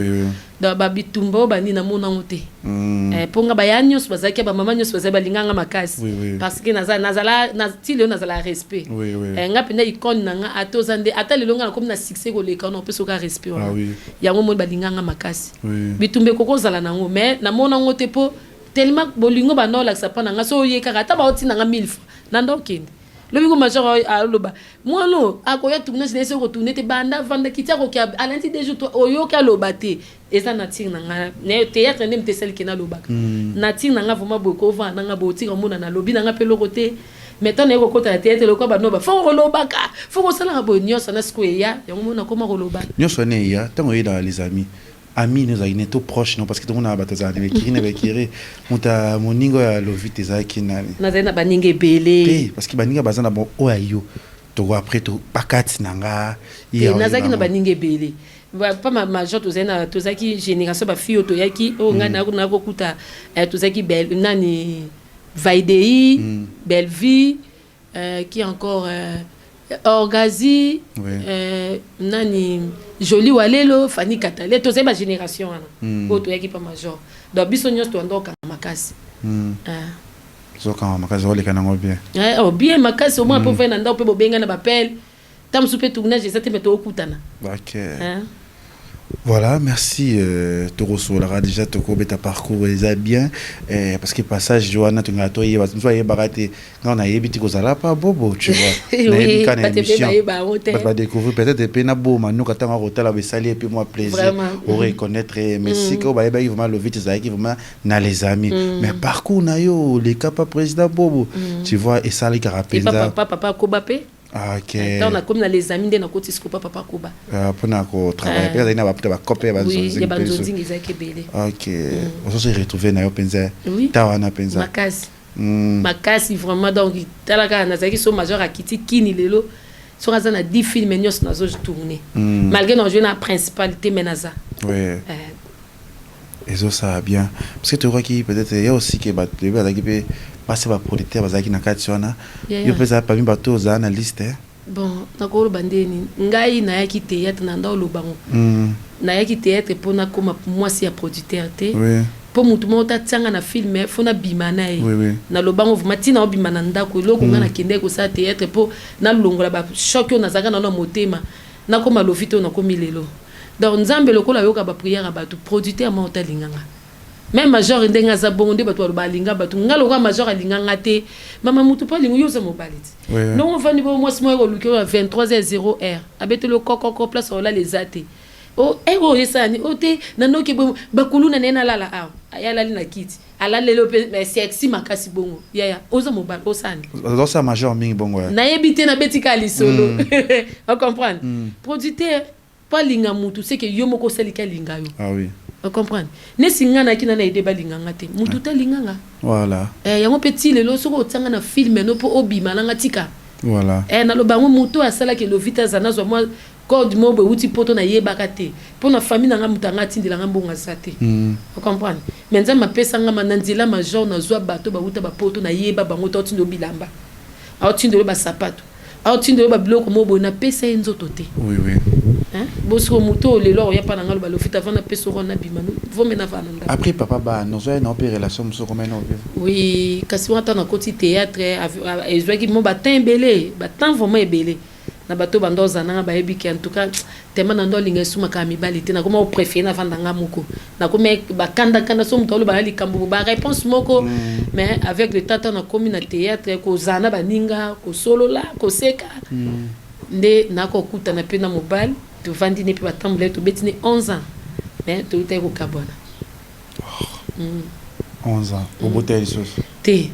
Donc babitumba oyo banini namona yango te. Mpo nga baya nyonso bazalaki, bamama nyonso bazali balinganga makasi. Parce que nazala ti lelo nazala respect. Nga mpenza icône na nga, ata oza nde, ata lelo nga nakomi na succès koleka wana, opesa oka respect wana. Yango moni balinganga makasi. Bitumba ekoki kozala nango, mais namona yango te, mpo tellement bolingo banda olakisa mpa na nga. So oye kaka, ata baotinda nga mille fois, nanda okende lobi ko major aloba mwana oyo akoya tournage na ye, soki kotourne te, banda vanda kiti, akoki alandi 2 jours to oyoki aloba te. Eza nature na nga na théâtre nde moto esaliki nalobaka. Nature na nga vraiment boye, kovanda na nga boye, otika omona nalobi na nga mpe eloko te. Mais ntango naye kokota na théâtre, lokola banoba fo kolobaka, fo kosalaka boye nyonso na sikoyo eya yango mona nakoma koloba. Nyonso wana eya ntango oyelaka les amis, ami no ezalaki ne to proche non? Parce que tomona bato azala na bekiri na bekiri, moto ya moninga oyo alovi te ezalaki nani? Nazali na baninga ebele. Te, parce que baninga baza na bon oyo ayo toko après to bakati na nga. Te, nazalaki na baninga ebele. Pa major tozali na, tozalaki génération bafille oyo toyaki oyo ngai nakokuta, tozalaki nani, Vaidei, Bellevie, qui encore, Orgazi, nani, Joli Walelo, Fanny Katale. Tozali bagénération wana oyo toyaki pa major. Donc biso nyonso toyanda kokanga makasi. Ozokanga makasi, oleka nango bien. Oh, bien makasi. Omona mpe ovai na ndako mpe bobenga na bapele, ta mosusu mpe tournage eza te, me tookutana. Ok. Voilà, merci. Tokosolaka déjà, tokobeta parcours eza bien, parce que passage wana tongaka toyeba, mosu ayebaka te. Nga nayebi ti kozala pa bobo, tu vois, nayebi ka na émission bato badécouvrir peut-être mpe na boma noka ntango akotala besali ye mpe mwa plaisir oreconnaître. Mais sika oyo bayebaki vraiment Lovite ezalaki vraiment na les amis. Mais parcours na yo oleka pa président Bobo, tu vois, esali kaka mpenza. Papa Koba mpe. Ah, ok. Ntango nakomi na les amis nde nakoti sikopa papa Koba. Mpona kotravaille mpe azali na baputa bakope ya banzonzingi. Banzonzingi ezalaki ebele. Ok, ozoso retrouve na yo mpenza ta wana mpenza. Makasi, makasi vraiment. Donc tala kaka, nazalaki so major akiti kini lelo, soki aza na 10 film nyonso nazotourne, malgré na joue na principal te, mais naza. Oui, ezosala bien, parce que toyokaki peut-être ya aussi ke bato yebi bazalaki mpe basi baproducteur bazalaki na kati wana. Yo mpe ezala parmi bato ozala na liste? Bon, nakoloba ndeni, ngai nayaki théâtre na nda olobango. Nayaki théâtre mpo nakóma mwasi ya producteur te, mpo motu moko tatianga na film fo nabima na ye. Nalobango vraiment ntina obima na ndako eloko. Ngai nakendaki kosala théâtre mpo nalongola bachoc oyo nazalaka nano na motema, nakóma lovi te oyo nakomi lelo. Donc Nzambe lokola ayoka baprière ya bato, producteur moko talinganga, même major ndenge aza bongo nde bato baloba alinga bato. Nga lokola major alinganga te, mama mutu mpo alinga yo, oza mobali ti ndongo ofandi bo mwasi moko ekoluki oyo 23 heures 0 heure, abeteli okokoko, place olala eza te. Heure oyo esala ni oyo te, nanoki bakuluna na ye nalala awa, aye alali na kiti, alaleli mpe sexy makasi bongo. Yaya, oza mobali, osani? Ozosala major mingi bongo. Nayebi te, nabeti kaka lisolo, ocomprendre. Producteur mpo alinga mutu, seke yo moko osaliki alinga yo. Ah oui. Ocomprendre, nesi nga nayaki na ede balinganga te, mutu te alinganga. Yango mpe ti lelo soki otianga na film no mpo obima nanga, tika. Naloba yango, motu oyo asalaki Elovite aza nazwa mwa code moko boye euti poto, nayebaka te mpo na famille na nga, moto anga atindelanga mbongo aza te. Ocomprendre, mais Nzambe apesanga na nzela major, nazwa bato bauta bapoto, nayeba bango te. Aotindelo bilamba, aotindelo basapato, aotindelo babiloko moko boye, napesa ye nzoto te. Bosiko moto oyo lelo akoya mpa na nga, loba Lofita, avant napesa oko nabima, vome navaa na ndako. Après papa ba nozwa ye na mpe relation mosusu komai na ovivre? Oui, kasi wana ntango nakoti théâtre, ezwaki mo batemps ebele, batemps vraiment ebele na bato banda ozala nanga, bayebi ke en tout cas tema na ndo alinga esumaka ya mibali te. Nakoma opréféré navanda nga moko, nakomi bakandakanda so moto aloba na likambo, baréponse moko. Mais avec le temps, ntango nakomi na théâtre, kozala na baninga, kosolola, koseka, nde nakokutana mpe na mobali, tovandi ne mpe batambola, tobeti ne 11 ans, mais toutaki kokabwana. 11 ans, obota lisusu? Te.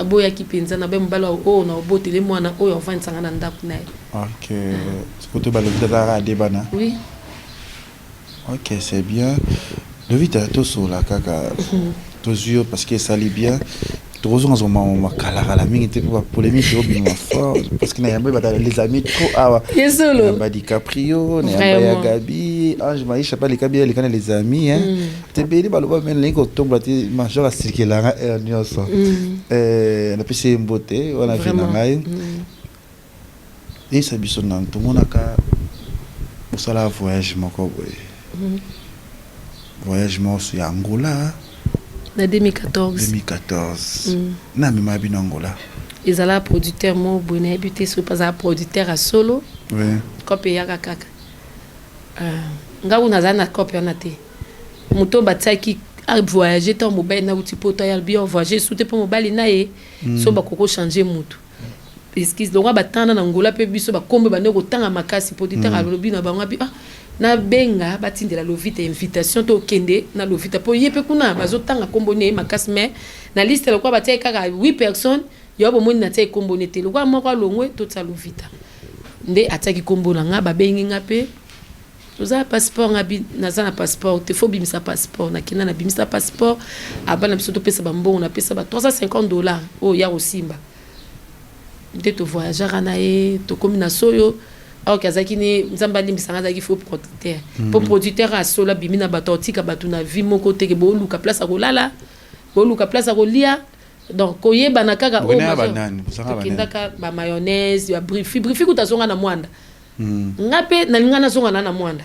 Aboyaki mpenza na be mobali oyo na obotele mwana oyo avandisanga na ndako na ye. Ok, koto balobi azalaka adebana. Oui. Ok, c'est bien. Lovita, tosola kaka, tozwi yo parce que esali bien. Tokozonga zoma makalakala mingi te mpo bapolémique obima fort, parce que na yamba bata les amis trop awa. Yesolo. Nayamba DiCaprio, nayamba ya Gabi Ange Maisha pa lekabi aleka na les amis, hein. Tebeli baloba me nalingi kotombola te, major asilikelanga heure nyonso. Napesi ye mbote wana, vie na ngai. Yebisa biso nanu, tomonaka bosala voyage moko boye. Voyage moko ya Angola. Na 2014. 2014. Na amema bino Angola. Ezala producteur moko boye, nayebi te soki azala producteur ya solo. Oui. Cope eyaka kaka. Nga kuna nazali na cope wana te. Moto batiaki avoyage ntango mobali nauti poto aya alobi avoyage su te mpo mobali na ye so bakoki kochange mutu. Excuse, donc batanga na Angola mpe biso bakombe bande kotanga makasi. Producteur alobi na bango abi ah nabenga batindela Lovita invitation to okende na Lovita mpo ye mpe kuna bazotanga kombo ne ye makasi. Mais na liste lokola batiaki kaka 8 personnes, yo bomoni natiaki kombo ne te. Lokola moko alongwe, totia Lovita nde atiaki kombo na nga. Babengi nga mpe oza na passeport? Nga bi naza na passeport te, faut bimisa passeport. Nakenda nabimisa passeport. Abana biso topesa bambongo, napesa ba 350 $ oyo ya kosimba nde tovoyageaka na ye. Tokómi na soyo aoke azalaki ne Nzambe alimbisanga, azalaki faux producteur mpo producteur asolo abimi na bato, aotika bato na vie moko teke booluka place ya kolala, booluka place ya kolia. Donc koyebana kaka oyo Bokendaka banani? Bozalaka banani? Tokendaka bamayonnaise ya brifi brifi kuta azonga na mwanda. Nga mpe nalinga nazonga na na mwanda.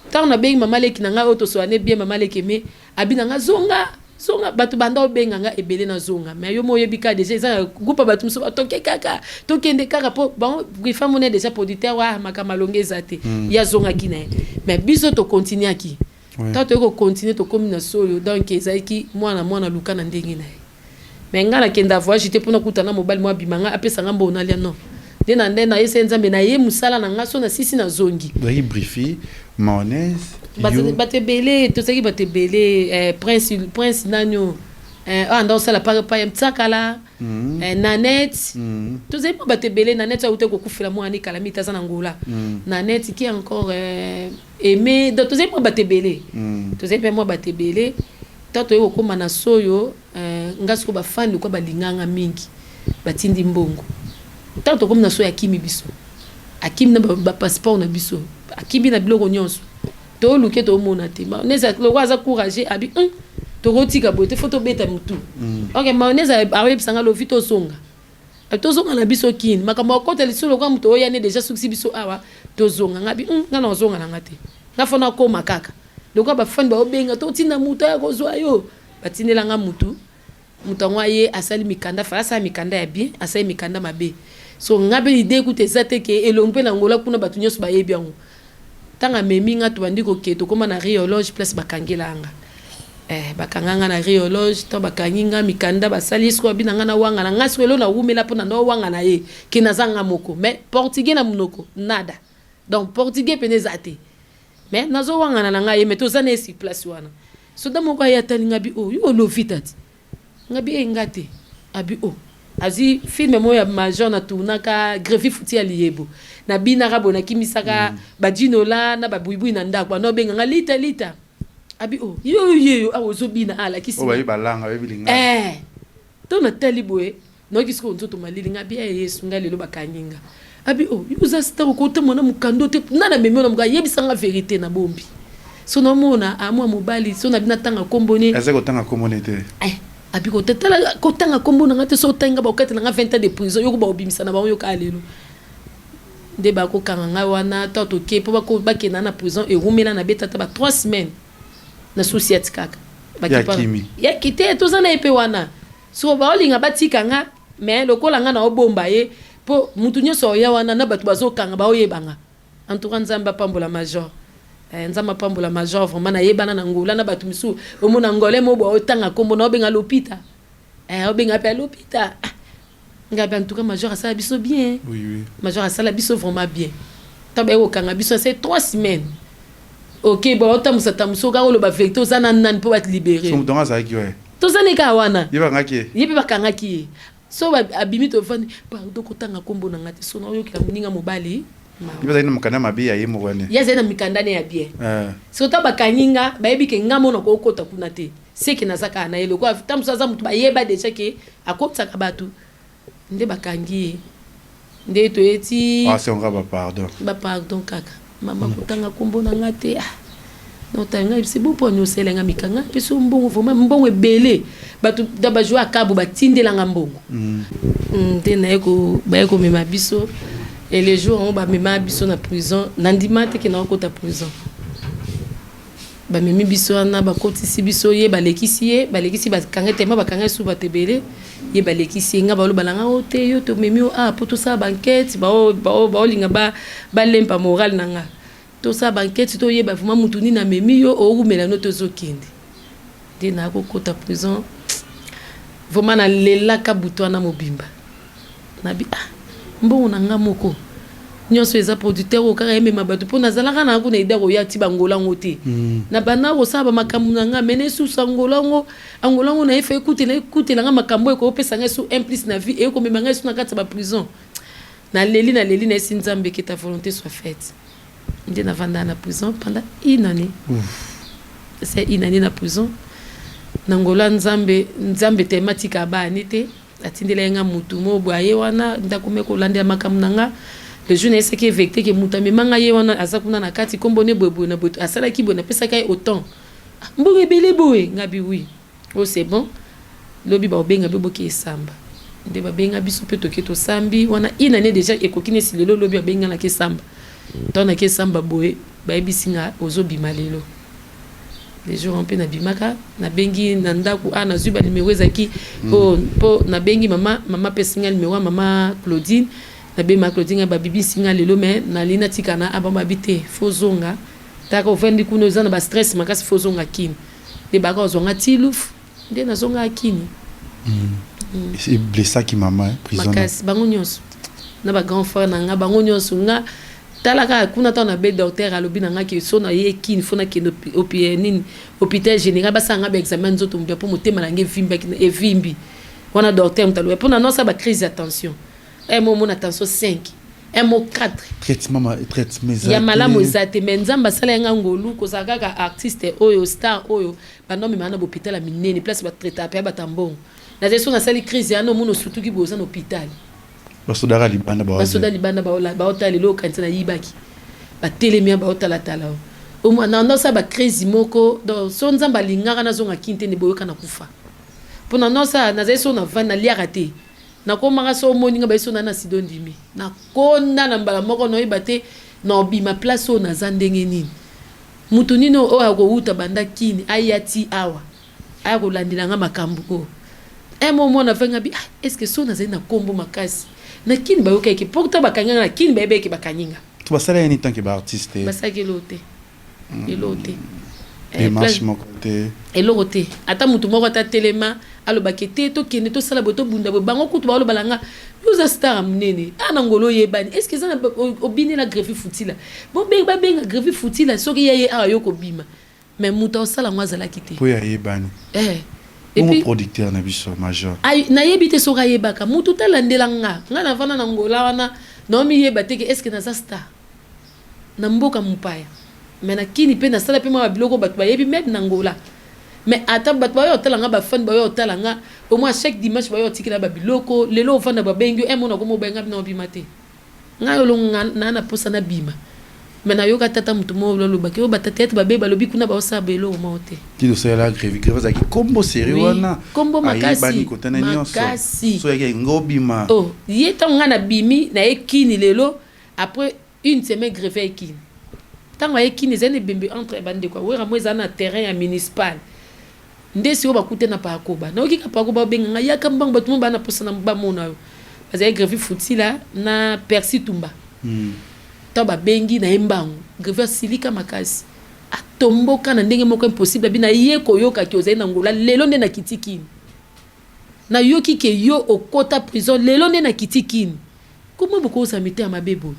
Ntango nabengi mama leki na ngai oyo tosoane bien, mama leki eme abi na nga zonga zonga, bato banda obenga nga ebele nazonga. Mais yo mo oyebi kaka déjà eza na groupe ya bato mosusu batoke kaka tokende kaka mpo bango brifa mona déjà producteur wa makambo alongi eza te. Ye azongaki na ye, mais biso tokontinuaki. Ntango toyei kocontinue, tokómi na soyo. Donc ezalaki mwana mwana luka na ndenge na ye. Mais ngai nakenda voyage te mpona kuta na mobali mo abima ngai apesa nga mbongo nalia, non. Nde na nde nayesa ye Nzambe na ye mosala na ngai so nasisi nazongi. Ozalaki brifi mayonnaise. Bato ebele, tozalaki bato ebele, prince prince nani oyo oyo anda osala pa ya Ntsakala, Nanette. Tozali mpo bato ebele. Nanette oyo auti kokufela mwana ekala miti aza na Ngola. Nanette qui encore aimé. Donc tozali mwa bato ebele, tozali mpe mwa bato ebele. Ntango toyei kokóma na soyo, nga sikoyo bafani lokwa balinganga mingi, batindi mbongo. Ntango tokómi na soyo, akimi biso, akimi na bapasseport na biso, akimi na biloko nyonso. Toluke tomona te. Mayonnaise lokwa aza courage abi tokotika boye te, faut tobeta motu. Ok, mayonnaise aoyebisanga lovi tozonga, tozonga na biso kini makambo akota lisusu lokwa moto oyo yani déjà sukisi biso awa. Tozonga, nga bi nga na ozonga na nga te, nga fo nakóma kaka lokola bafani baobenga totinda motu aya kozwa yo. Batindelanga mutu, moto yango aye asali mikanda, fala asala mikanda ya bien, asali mikanda mabe. So nga mpe idée kuta eza te ke elongi mpe na Ngola kuna bato nyonso bayebi yango. Ntango amemi nga, tobandi koke, tokóma na Riologe, place bakangela nga. Bakanga nga na Riologe. Ntango bakangi nga mikanda basali sikoyo abi na nga na wanga na nga sikoyo elo nawumela mpo na ndo wanga na ye ke naza nga moko, mais portugais na monoko nada. Donc portugais pene eza te, mais nazowangana na ngai ye, mais toza na ye sur place wana. Soda moko aye atali nga bi o yo olovi tati nga bi e nga te abi o azwi film moko ya major na tournaka grevi futi ya liyebo, nabinaka boye, nakimisaka bajinola na babuibui na ndako, banda obenga nga lita lita. Abi o yo ye yo awa ozobina alakisi oyo bayebi balanga, bayebi lingala. To natali boye, nayoki sikoyo nzoto malili. Nga bi Yesu ngai lelo bakangi nga. Abi o yo oza star, okotambola na mokando te, nani amemi yo na mokando? Ayebisanga vérité na bombi so naomona amwa mobali so nabi natanga nkombo ne. Aza kotanga kombo ne te. Abi kotala kotanga nkombo na nga te, so otangi nga bakokatela nga 20 ans de prison. Yoko baobimisa na bango yoka lelo nde bakokanga ngai wana. To toke mpo bakenda na prison erumela na betata ba 3 semaines na susiati kaka. Yakimi. Yaki te, toza na ye mpe wana. So baolinga batika nga, mais lokola nga na obomba ye mpo mutu nyonso oya wana na bato bazokanga baoyeba nga. En tout cas Nzambe apambola major. Nzambe apambola major vraiment. Nayebana na Ngola na bato misusu, omona ngole mo boye otanga nkombo na obenga lopita, obenga mpe lopita. Ah, ngai mpe en tout cas major asala biso bien. Oui. Major asala biso vraiment bien. Ntango baye kokanga biso, asali 3 semaines. Ok, bon, otambusa tambusa kaka oloba vérité oza na nani mpo balibere. So moto yango azalaki oye? Toza ne kaka wana. Ye bakangaki ye? Ye mpe bakangaki ye. So abimi, tovandi, pardon kotanga nkombo na nga te, so naoyokela moninga mobali. Ye bazalaki na mokanda mabe ya ye moko wane? Ye azali na mikanda ne ya bien. Soki ta bakangi nga, bayebi ke nga mona kokota kuna te, seke naza kaka na ye. Lokola ta mosusu aza moto bayeba déjà ke akotisaka bato nde bakangi ye nde toyeti. Ah, c'est encore bapardon. Bapardon kaka, mama kotanga nkombo na nga te. Ah, notanga yebisi bo mpo ani osalela nga mikanga mpe so mbongo vraiment mbongo ebele, bato da bajoueur akabu batindelanga mbongo. Nde naye baye komema biso. Et le jour yango bamema biso na prison, nandima te ke nakokota prison. Bamemi biso wana, bakotisi biso, ye balekisi, ye balekisi, bakanga tema, bakanga esu bato ebele, ye balekisi ye. Nga baloba na nga o te, yo tomemi yo ah mpo tosala bankete, baolinga balempa moral na nga, tosala bankete, toyeba vraiment mutu nini amemi yo, okumela no, tozokende. Nde nakokota prison, vraiment nalelaka butu wana mobimba. Nabi ah, mbongo na nga moko nyonso eza producteur oyo kaka emema bato, mpo nazalaka na kuna ida koya ti bangola yango te. Na banda kosala bamakambo na nga mene esusu angola yango, angola yango na efa ekutela, ekutela nga makambo oyo ekopesa ngai su un plus na vie, ekomema ngai su na kati ya baprison. Naleli, naleli, nayesi Nzambe que ta volonté soit faite. Nde navandaka na prison pendant une année, c'est une année na prison na ngola. Nzambe, Nzambe tema tika baani te, atindela ye nga mutu mo boye, aye wana ndako me kolandela makambo na nga. Le jour nayesaki évêque ke moto amema nga ye wana, aza kuna na kati, nkombo ne boye boye na boye, asalaki boye, napesaka ye autant mbongo ebele boye. Nga bi oui, oh c'est bon, lobi baobenga bi boki esamba. Nde babenga biso mpe toke, tosambi wana. Une année déjà ekoki nesi lelo, lobi babenga naki esamba. Ntango naki esamba boye, bayebisi nga ozobima lelo. Le jour mpe nabimaka, nabengi na ndako a nazwi banimero ezalaki mpo nabengi mama, mama apesi nga nimero ya mama Claudine. Nabengi mama Claudine, nga babibisi nga lelo, mais nali natika na aba babi te, fo zonga taka, ovandi kuna oza na bastress makasi, fo ozonga Kini. Nde baka kozwa nga ti lufu, nde nazonga Kini. Eblessaki mama prison? Makasi, bango nyonso na bagrand frère na nga, bango nyonso. Nga tala kaka kuna, ntango na be docteur alobi na nga ke so na ye Kini, fo nakende nini, hôpital général, basala nga baexamen nzoto mobia, mpo motema na nga evimbaki, evimbi wana. Docteur moto alobi mpo na nosala bacrise ya tension, un mo omona tension 5, un mo 4. Traitement, traitement? Ya malamu eza te, mais Nzambe asala yanga ngolu kozala kaka artiste oyo, star oyo, bandomemaka na bahôpital ya minene, place batraitaka mpe ya bato ya mbongo. Nazali so nasali crise yana, omona osutuki boye, oza na hôpital. Basodaka libanda? Basoda libanda baotala lelo, okanisa nayibaki, batelemi ya baotalatala na nosala bacrise moko. Donc so Nzambe alingaka nazonga Kini te, nde boyoka na kufa mpo na nosala. Nazali so navandi, naliaka te, nakomaka so omoni nga baye so na sido, ndimi nakonda na mbala moko, naoyeba te na obima place oyo naza ndenge nini, mutu nini oyo akowuta banda Kini aya ti awa, aya kolandela nga makambo oyo. Un mo mwana venga bi ah, est ce que so nazali na nkombo makasi na Kini, bayokaki pourtant bakangi nga na Kini, bayebaki bakangi nga. To basala yani tant que baartiste? Basalaki eloko te, eloko te. Démarche moko te? Eloko te, ata motu moko ata telema alobaki te tokende tosala boye, tobunda boye. Bango kutu baolobala nga yo oza star ya monene a na ngolo, oyebani, est ce que eza obinela Grevi Futila, babenga Grevi Futila, soki ye ye awa yo kobima, mais moto akosala yango azalaki te. Mpo ayebani. Eh. Et producteur na biso major? Nayebi te soki ayebaka motu talandela nga. Nga navanda na Ngola wana, naomiyeba te ke est ce que naza star na mboka mopaya, mais na Kini mpe nasala mpe mwa babiloko bato bayebi, même na Ngola. Mais ata bato bayo otala nga, bafani bayo otala nga, au moins chaque dimanche bayo otikela babiloko. Lelo ovanda, babengi yo emona koma obenga bino, obima te. Ngai olonga naa na posa nabima, mais nayoka tata motu moko alobaki oyo batata ete babe balobi kuna baosala boye, eloko moko te. Ti tosalela Grevi, Grevi azalaki kombo seri wana. Kombo makasi. Kotana nyonso. Makasi. So yaki ngobima. Oh, ye ntango ngai nabimi naye Kini lelo, après une semaine Grevi aye Kini. Ntango aye Kini, ezali na ebembe entre bandeko ya Wera mo, ezali na terrain ya municipal. Nde sikoyo bakute na Pakoba, nayoki ka Pakoba obenga ngai, yaka mbango, bato mo baa na posa na bamona yo. Bazali Grevi Futila na Persi Tumba. Ntango babengi na ye mbangu, Grevi asilika makasi, atomboka na ndenge moko impossible. Abi na ye koyokaki ozali na Ngola, lelo nde nakiti Kini, nayoki ke yo okota prison, lelo nde nakiti Kini. Koma bokozala mitema mabe boye?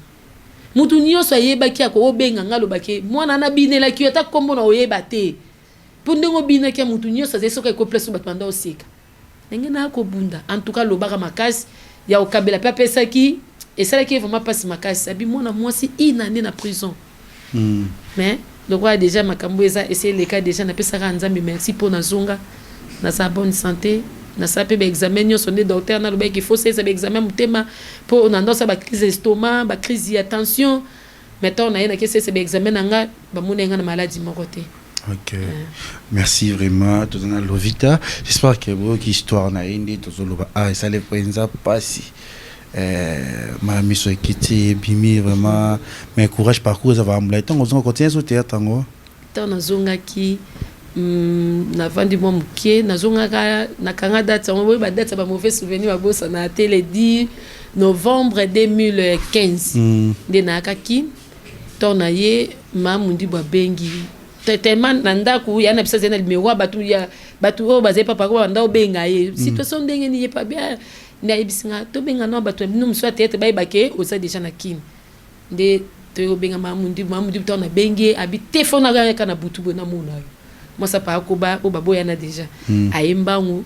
Mutu nyonso ayebaki akobenga nga, alobaki mwana nabinelaki yo, ata nkombo na oyeba te, mpo ndenge obinaki ya mutu nyonso azali soki eko place bato banda oseka ndenge naya kobunda. En tout cas alobaka makasi ya kokabela mpe apesaki, esalaki ye vraiment mpasi makasi. Abi mwana mwasi inane na prison. Mais lokola déjà makambo eza esi eleka déjà, napesaka Nzambe merci mpo nazonga, naza bonne santé. Nasala mpe baexamen nyonso nde docteur nalobaki faut salisa baexamen motema, mpo na ndosa bacrise estomac, bacrise ya tension. Mais ntango naye naki esalisa baexamen na nga, bamoni nga na maladie moko te. Ok, merci vraiment. Toza Lovita, j'espère que boyoki histoire na ye nde tozoloba. Ah, esali mpenza mpasi. Ma miso ekiti ebimi vraiment mais courage parcours eza vraiment molai. Ntango ozonga continue so théâtre yango? Ntango nazongaki, navandi mwa moke, nazongaka, nakanga date yango boye, badate ya bamauvais souvenir babosana te, le 10 novembre 2015 nde nayakaki. Ntango na ye, Mamundibu abengi tellement na ndako ya na biso, azali na numero ya bato, ya bato oyo bazali papa ko banda obenga ye situation ndenge nini ye pa bien. Nde ayebisi nga tobenga na bato na bino mosusu ya théâtre, bayeba ke oza déjà na Kini. Nde toyobenga Mamundibu. Mamundibu, ntango nabengi ye, abi te fo nakayaka na butu boye, namona yo mwasi apa akoba oyo baboyana déjà. Aye mbangu,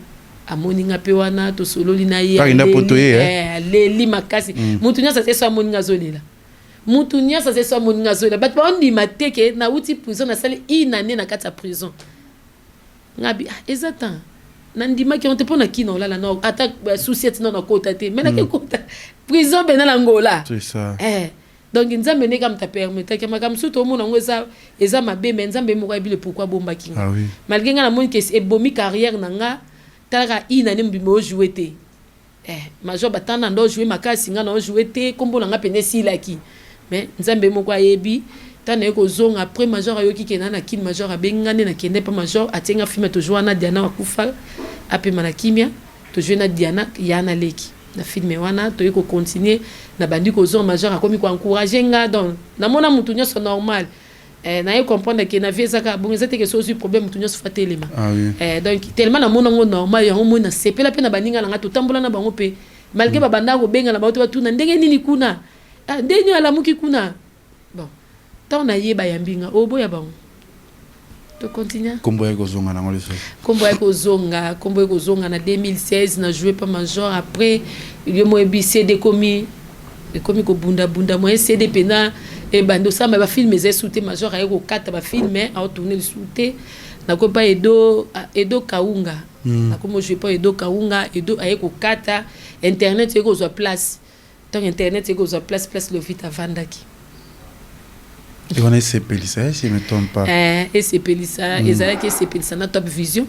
amoni nga mpe wana tosololi na ye. Kaka poto ye, eh? Aleli makasi. Mutu nyonso aze so amoni nga azolela, mutu nyonso aze so amoni nga azolela. Bato baondima te ke nauti prison, nasali une année na kati ya prison. Ngabi ah, eza temps nandimaki yango te mpo na kina olala na ata susi eti nano akota te, mais nake kota prison mpena na Ngola. C'est ça. Donc Nzambe ndenge amuta permettaki makambo mosusu toomona yango eza mabe, mais Nzambe moko ayebi le pourquoi abombaki nga. Ah oui. Malgré nga namoni ke ebomi carrière na nga, talaka une année mobimba ojoue te. Major batanda ndo ojoue makasi, nga na ojoue te, nkombo na nga pene esilaki, mais Nzambe moko ayebi. Ntango naye kozonga après, major ayoki ke na na Kini, major abengi nga, nde nakende mpa major, atie nga film, tojoue wana. Diana akufa, apema na kimia. Tojoue na Diana ya na leki na film wana. Toye kocontinue, nabandi kozonga, major akomi koencourage nga. Donc namona mutu nyonso normal. Naye comprendre ke na vie eza kaka bongo, eza te ke so ozwi problème, mutu nyonso fa telema. Ah oui. Donc tellement namona yango normal, yango moi nasepela mpe na baninga na nga, totambola na bango mpe malgré babandaka kobenga na bango te, batuna ndenge nini kuna, ah, ndenge nini alamuki kuna. Bon, ntango nayeba yambi nga oboya bango, tocontinue. Nkombo ya kozonga nango lisusu? Nkombo ya kozonga, nkombo ya kozonga na 2016 na joué pa major. Après yo moyebi CD ekomi kobundabunda, moyen CD mpena ebandi osala bafilm eza esu te. Major aye kokata bafilm, aotourne lisusu te. Nakomi pa Edo, Edo Kaunga. Nakomi ojoué pa Edo Kaunga. Edo aye kokata, internet eye kozwa place. Donc internet eye kozwa place, place Lovita avandaki. Wana esepelisa, si je me trompe pas? Esepelisa, ezalaki esepelisa na Top Vision.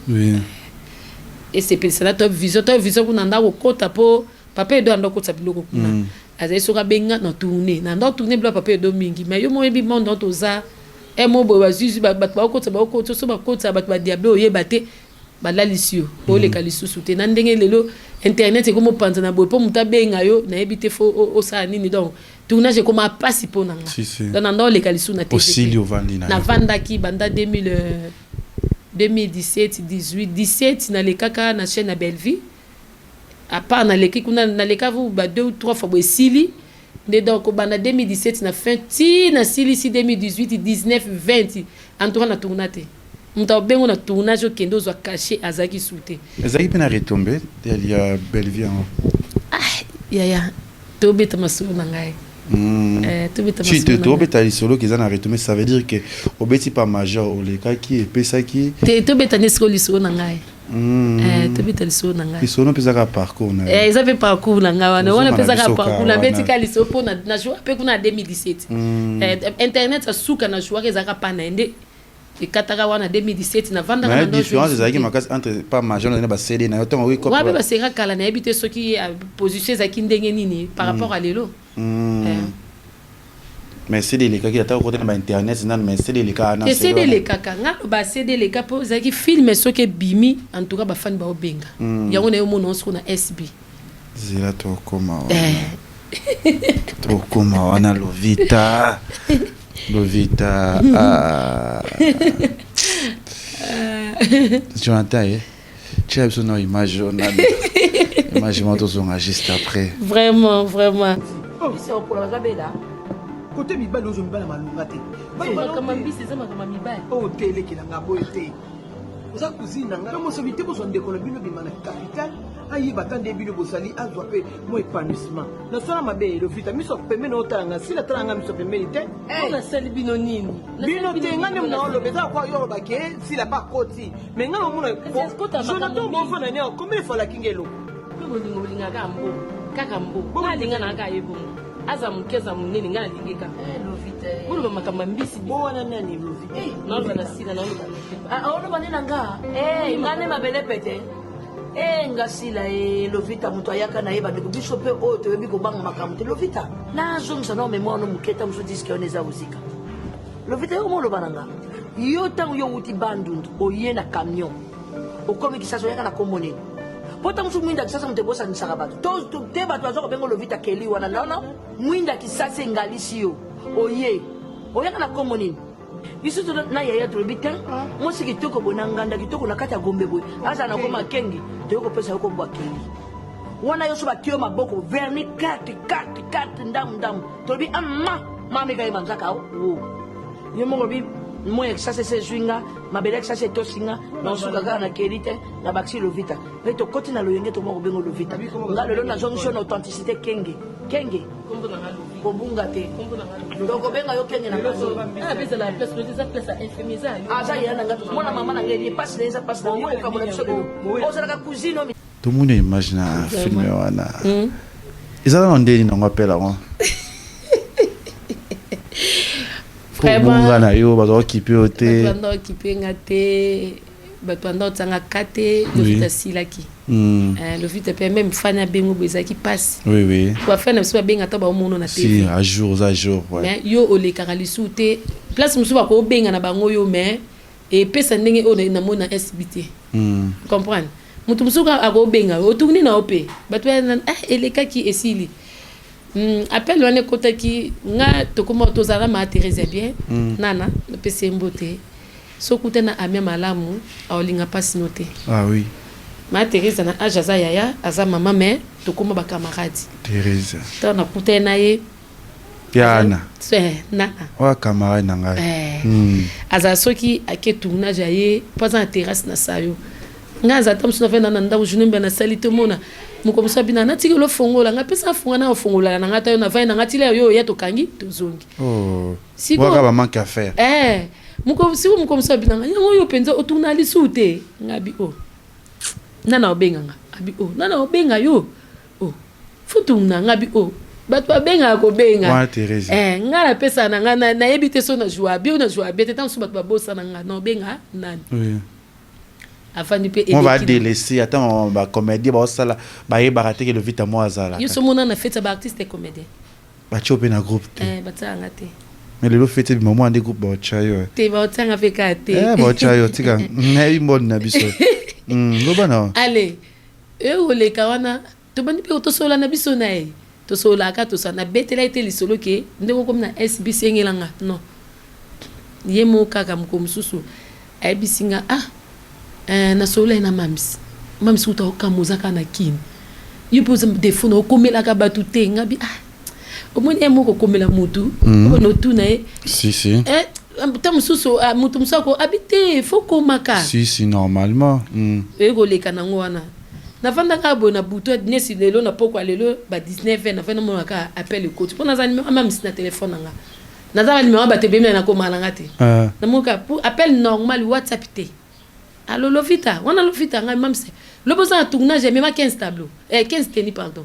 Esepelisa na Top Vision. Top Vision kuna nda kokota mpo papa Edo anda okotisa biloko kuna. Azali soki abenga na tourne, na nda tourne biloko papa Edo mingi. Mais yo moyebi monde toza e mo boye, bazwizwi bato bakokotisa, bakokotisa so bakotisa bato badiable, oyeba te balalisi yo, oleka lisusu te. Na ndenge lelo internet ekomi opanza na boye, mpo moto abenga yo nayebi te fo osala nini. Donc tournage ekoma mpasi mpo na nga. Si, si. Donc na nda oleka lisusu na TV. Osili, ovandi na yo. Navandaki banda 2000, 2017, 18, 17, nalekaka na chaîne ya Bellevue. À part naleki kuna, naleka vu ba deux ou trois fois boye, esili nde. Donc kobanda 2017 na fin ti nasilisi 2018, 19, 20, en tout cas na tourna te. Moto abengo na tournage, okende ozwa cachet, azalaki su te. Ezalaki mpe na retombe ya Bellevue yango? Ah, yaya, tobeta masolo na ngai. Tobeta Si masolo na ngai. Tobeta lisolo ke eza na retombe, ça veut dire que obeti pa major, olekaki, epesaki. Te, tobeta nde sikoyo lisolo na ngai. Tobeta lisolo na ngai. Lisolo mpe ezaka parcours na yo. Eza mpe parcours na ngai wana. Wana Ozonga mpe na ezaka biso parcours. kaka Nabeti wana. ka lisolo mpo na joua mpe kuna na 2017. Internet asuka na jouaka, ezalaka pa na ye nde ekataka wana 2017, navandaka mais na ndo différence ezalaki makasi entre pa major na baCD na yo ntango oki. Wana mpe baseka kala, nayebi te soki position ezalaki ndenge nini par rapport à lelo. Mais CD elekaki ata okota na bainternet nanu, mais CD elekaka na te CD CD wana. Elekaka, nga loba CD eleka mpo ezalaki film. Soki ebimi, en tout cas bafani baobenga yango na ye, omona siko na SB. Zela, tokoma wana, tokoma wana. Lovita, Lovita, ah. Jonathan, tia biso na image oyo nanu, image moko, tozonga juste après. Vraiment, vraiment. Mbisi ya kopola bazabela. Kote mibali ozwa mibali ya malonga te. Makambo ya mbisi eza makambo ya mibali. Oyo te, elekelanga boye te. Oza cousine na ngai mosobi te. Bozwa ndeko na bino bima na capital, ayeba ata nde bino bozali, azwa mpe mo épanouissement. Nasala mabe, Lovita? Miso pembeni, otala nga sila, tala nga miso pembeni te. Mpo nasali bino nini? Bino te, nga nde naoloba. Eza kwa yo olobaki sila pa koti, mais nga namona. Kasi akota makambo Jonathan mingi. bofanda ne combien de fois alaki nga eloko? Mpe bolingo bolingaka mbo kaka mbo, nga alinga na kaka ye bongo, aza moke, aza monene, nga nalingi kaka. Lovita. Boloba makambo ya mbisi. Bo wana nani, Lovita? Naoloba na sila, naoloba na oloba nde na nga. Nga nde mabele pete. Eh nga sila e lovita moto ayaka na ye bandeko biso mpe oyo toyebi kobanga makambo te lovita nazongisa nao memoire no moke ntango mosusu diske wana eza kozika lovita yo moloba na nga yo ntango yo outi bandundu oye na camion okomi kisasa oyaka na nkombo nini mpo ntango mosusu mwinda kisasa moto ebosanisaka bato to te bato baza kobenga lovita keli wana nono mwinda kisasa engalisi yo oye oyaka na nkombo nini biso to na yaya tolobi te mwasi kitoko boye na nganda kitoko na kati ya gombe boye azala na koma kengi toyei kopesa yo kombo akengi wana yo so batie yo maboko verni carte carte carte ndambu ndambu tolobi ama mameka ye manzaka wo yo moko olobi moi ya kisasa esi ezwi nga mabele ya kisasa etosi nga na osuka kaka na keli te na bakisi lovita mpe tokoti na loyenge tokoma kobengo lovita nga lelo nazongisi yo na authenticité kenge kenge kobunga te tokobenga yo kenge na aza yaya na nga mwana mama na ngai epasi na ye eza pasi na yo okabola biso lelo ozalaka cousine oyo tomoni image na film wana hmm. ezala na ndeni nango apela yango kobunga na yo baza okipe yo te banda okipe nga te bato banda otianga ka te lovita asilaki hmm. eh, lovita mpe meme fani abengo boye ezalaki mpasi bafani na biso babenga ata baomono na tv à jour à jour mais yo olekaka lisusu te place mosusu bakobenga na bango yo mais epesa ndenge oyo namoni na sb te hmm. comprendre moto mosusu akobenga yo otourne na yo mpe bato eh, elekaki esili hmm, appel wana ekotaki nga tokoma tozala ma Therese ya bien nana napesi ye mbote Soki okuta na amia malamu aolinga pasi no te. Ah oui. Ma Theresa na age aza yaya aza mama mais tokoma ba camarade. Theresa. Tango nakutani na ye. Ya Anna. Eh, nana. Oya camarade na ngai. Eh. Hmm. Azala soki ake tournage ya ye po aza na terrasse na sayo. Ngai aza ata mosusu nafanda na ndako journée mbe nasali te omona moko mosusu abina natikeli ofongola ngai pesa afonga na ofongola na ngai ata yo navandi na ngai tila yo oya tokangi tozongi. Oh. Siko ba manque à faire. Eh, moko siko moko mosusu abina nga yango yo mpenza otourna lisusu te nga abi o oh. nana obenga nga abi o oh, nana obenga yo o oh. fo tourna nga abi o bato babengaka kobenga eh, nga napesaka na nga nayebi te so na joua bien na joua bien te ntango mosusu bato babosana nga na obenga nani oui. afandi mpe on va délaisser ata ba comédien baosala bayebaka te ke lovita mwa azalaka yo so mona na fete ya baartiste comédien Batia yo pe na groupe te. Eh, batiaka nga te. Mais lelo fete ebima mwa nde groupe baotya yo. Eh. Te baotya nga pe kaka te. Eh, baotya yo tika nayebi mboni na biso. Mm, loba na. Allez, ekoleka wana tobandi mpe tosolola na biso na ye. Tosololaka tosala nabetela ye te lisolo ke ndenge okomi na SBC engela nga. Non. Ye moko kaka mokolo mosusu ayebisi nga ah eh, nasolola ye na mam's. Mam's kutu aokamwa oza kaka na kin. Yo mpe oza defo na okomelaka bato te. Nga bi ah omoni ye moko okomela mutu mm. oyo notuna ye si si eh, ta mosusu ah, moto mosusu ako abi te fo komaka si si normalement mm. oye koleka nango wana nafanda kaka boye na butu nesi lelo na pokwa lelo ba 19 heures nafanda mona kaka appel ekoti mpo naza numero mamisi na telefone na nga naza ba numero bato ebele nakoma na nga te ah. namoni kaka pour appel normal whatsapp te alo lovita wana lovita ngai mamisi lobi oza na tournage emema 15 tableau eh, 15 teni pardon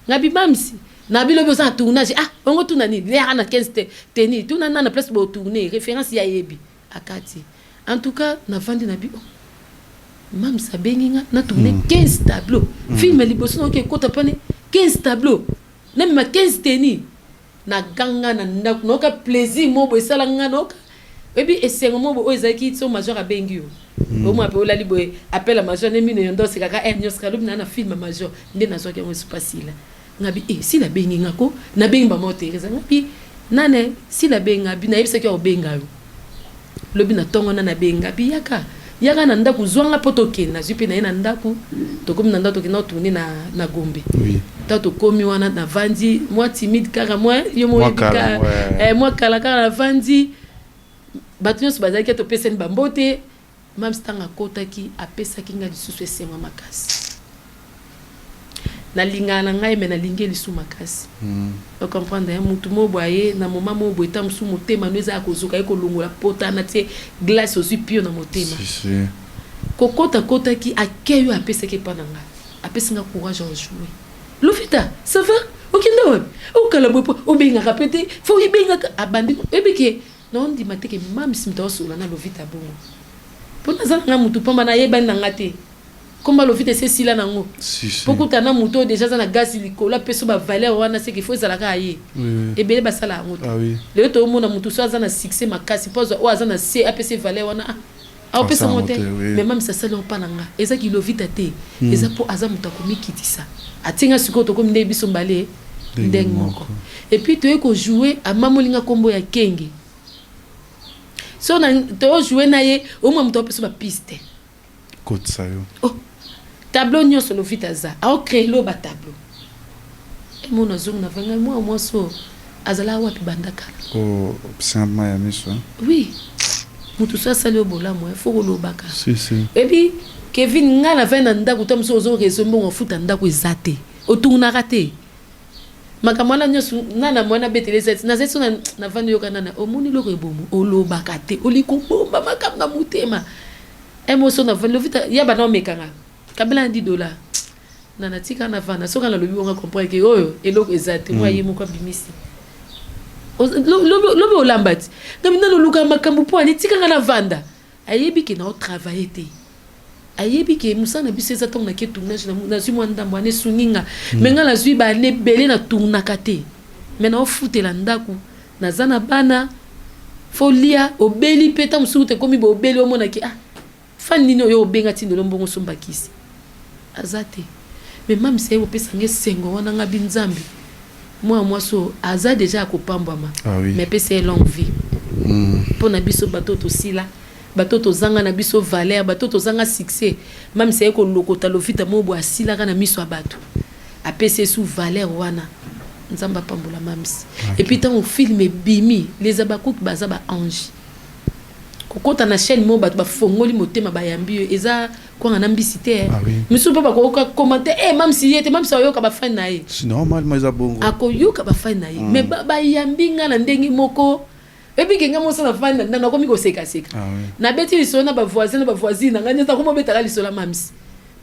Ngabi mam's na bi lobi oza na tournage ah ongo tuna nini leyaka na 15 te tenue tuna nana place bo tourner reference ye ayebi akati en tout cas na vandi na bi oh mam's abengi nga na tourner 15 tableau film liboso na oke ekota pane 15 tableau na mema 15 tenue Na ganga na ndaku nayoka plaisir moko boye esala nga nayoka oyebi esengo moko boye oyo ezalaki soki major abengi yo omona pe olali boye appel ya major nde mino yonda osekaka heure nionso kaka lobi naa na film ya major nde nazwaki yango esupa sila nga bi eh sila abengi nga ko nabengi maman Theresa nga bi nane sila abengi nga bi nayebisaki yo akobenga yo Lobi na tongo nani abengi nga bi yaka yaka na ndaku zua nga po tokende nazui pe naye na ndaku tokomi na ndaku tokenda ko tourner na na Gombe oui. Tango tokomi wana navandi mwa timide kaka mwa yo moko oyebi kaka eh, mwa kala kaka navandi bato nyonso bazalaki topesani ba mbote Mam's tango akotaki apesaki nga lisusu esengo ya makasi. Nalingaka na ngai mais nalingi ye lisusu makasi. O comprendre hein mutu moko boye aye na moment moko boye tango mosusu motema no eza ya kozoka ye kolongola pota na tie glace ozui pio na motema. Si si. Kokota akotaki accueil oyo apesaki epa na nga apesi nga courage ya ko jouer. Lovita ça va okenda wapi okala boye po obengaka pe te faut obengaka abandi oyebi ke Nao ndima te ke mam's mutu azo solola na lovita bongo po naza na nga mutu pamba na yebani na nga te. Komba Lovita esi esila nango. Po kuta na moto oyo deja aza na gaz likolo apesi yo ba valeur wana c'est qu'il faut ezala kaka ye. Ebele basala yango te. Lelo toomona moto so aza na succès makasi po azwa oyo aza na se apesi ye valeur wana ah akopesa yango te. Mais Mam's asali yango pa na nga. Eza ki Lovita te. Eza po aza moto ya komikitisa. Atie nga sikoyo tokomi nde biso mbale ndenge moko. Et puis toye ko jouer amamoli nga kombo ya Kenge. So na to jouer na ye omwa moto apesa ba piste. Kotisa yo. Oh tableau nionso lovita aza ao creer lo ba tableau emona azongi na vanga mwa mwasi oyo azalaka wapi banda kala. Oh simple ya miso hein. Oui mutu so asali yo bolamu il faut kolobaka. Si si. Ebi Kevin nga na vandi na ndaku ta mosusu ozo raison mbongo ofuta ndaku eza te otournaka te makambo wana nyonso nana mwana abetela eza nazali so navandi yoka nana omoni eloko ebomo olobaka te olingi kobomba makambo na motema Emotion na vandi lovita ya bana omeka nga kabila na 10 dollars na na tika na vanda soki nalobi bongo comprendre ke oyo eloko eza te mwa ye moko abimisi lobi olamba ti nga mina noluka makambo mpo ani tika nga na vanda ayebi ke nao travailler te ayebi ke mosala na biso eza ntango nake tournage nazwi mwa ndambo wana esungi nga me nga nazwi baane ebele na tournaka te me naofutela ndako Naza na bana faut lia obeli pe tango mosusu kutu ekomi boye obeli omona ke ah fan nini oyo obenga tindelo mbongo osomba kisi aza te mais mam's aye kopesa nga esengo wana nga bi nzambe mwana mwasi oyo aza dejà ya kopambwama ah oui. mais pesa ye longue vie mm. pona biso bato oyo tosila bato oyo tozanga na biso valeur bato oyo tozanga succès mam's aye kolokota lovita moko boye asilaka na miso ya bato Apesi ye su valeur wana nzambe apambola mam's okay. Et puis tango film ebimi les habacuc baza ba ange kokota na chaîne moko bato bafongoli motema bayambi yo eza kwanga na mbisi te eh. ah, oui. misusu mpe bakoyoka commenter eh mam's ye te mam's ayoka ba fan na ye normalement eza bongo akoyoka ba fan na ye mm. mais bayambi nga na ndenge moko ebike nga mosa na fandi na nakomi kosekaseka ah, oui. nabeti lisolo na bavoisin na bavoisine na ngai nyonso nakomi obetaka lisolo ya mam's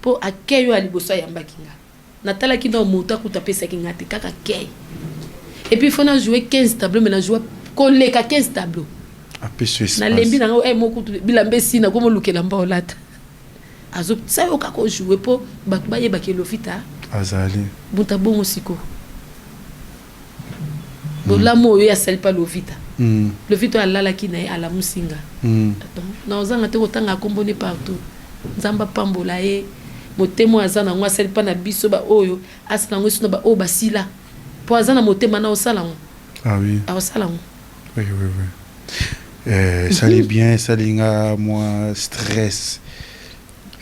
Po akey oyo ya liboso ayambaki nga natalaki nao moto akutu apesaki nga te kaka akey et puis faut na jouer 15 tableau mais na joua koleka 15 tableau apesi yo espace nalembi na nga eh moko kutu bilamba esi nakomi olukela mba olata azo sa yo kaka ojoue po bato bayeba ke Lovita azali moto abongo sikoyo bolamu oyo ye asali pa Lovita mm. Lovita oyo alalaki na ye alamusi nga mm. Donc naozanga te kotanga kombo ne partout Nzambe apambola ye motema oyo aza nango asali pa na biso ba oyo asala yango esu na ba oyo basila po aza na motema na osala yango ah oui. Akosala yango oui, oui, oui. Eh, esali bien esali nga mwa stress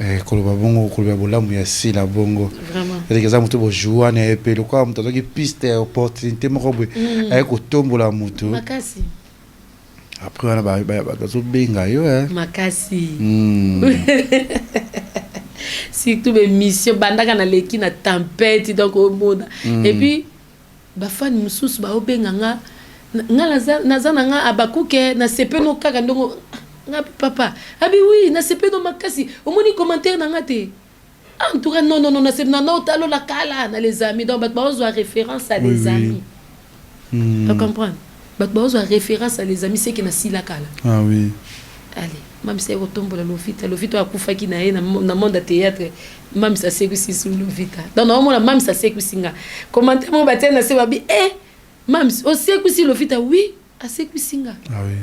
Eh, koloba bongo koloba bolamu ya sila bongo c'est-à-dire eza moto bojoua na ye mpe lokola moto azwaki piste ya opportunité moko boye mm. aye kotombola moto makasi après wana bazobenga yo eh. makasi mm. surtout baémission bandaka naleki na tempête donc omona mm. et puis Ba fan mususu bao benga nga nga naza naza na nga habacuc na sepeli no kaka ndongo nga papa abi oui na sepeli no makasi omoni commentaire na nga te en tout cas non non non na sepeli na no talo la kala na les amis donc bato bao zwa référence à les oui, amis oui. Hmm. Tu comprends bato bao zwa référence à les amis c'est que na sila kala ah oui allez mamisa ye kotombola lovita lovita oyo akufaki na ye na monde ya théâtre Mam's asekwisi su Lovita. Donc naomona Mam's asekwisi nga. Commentaire moko batia na se babi eh Mam's osekwisi Lovita oui asekwisi nga. Ah oui.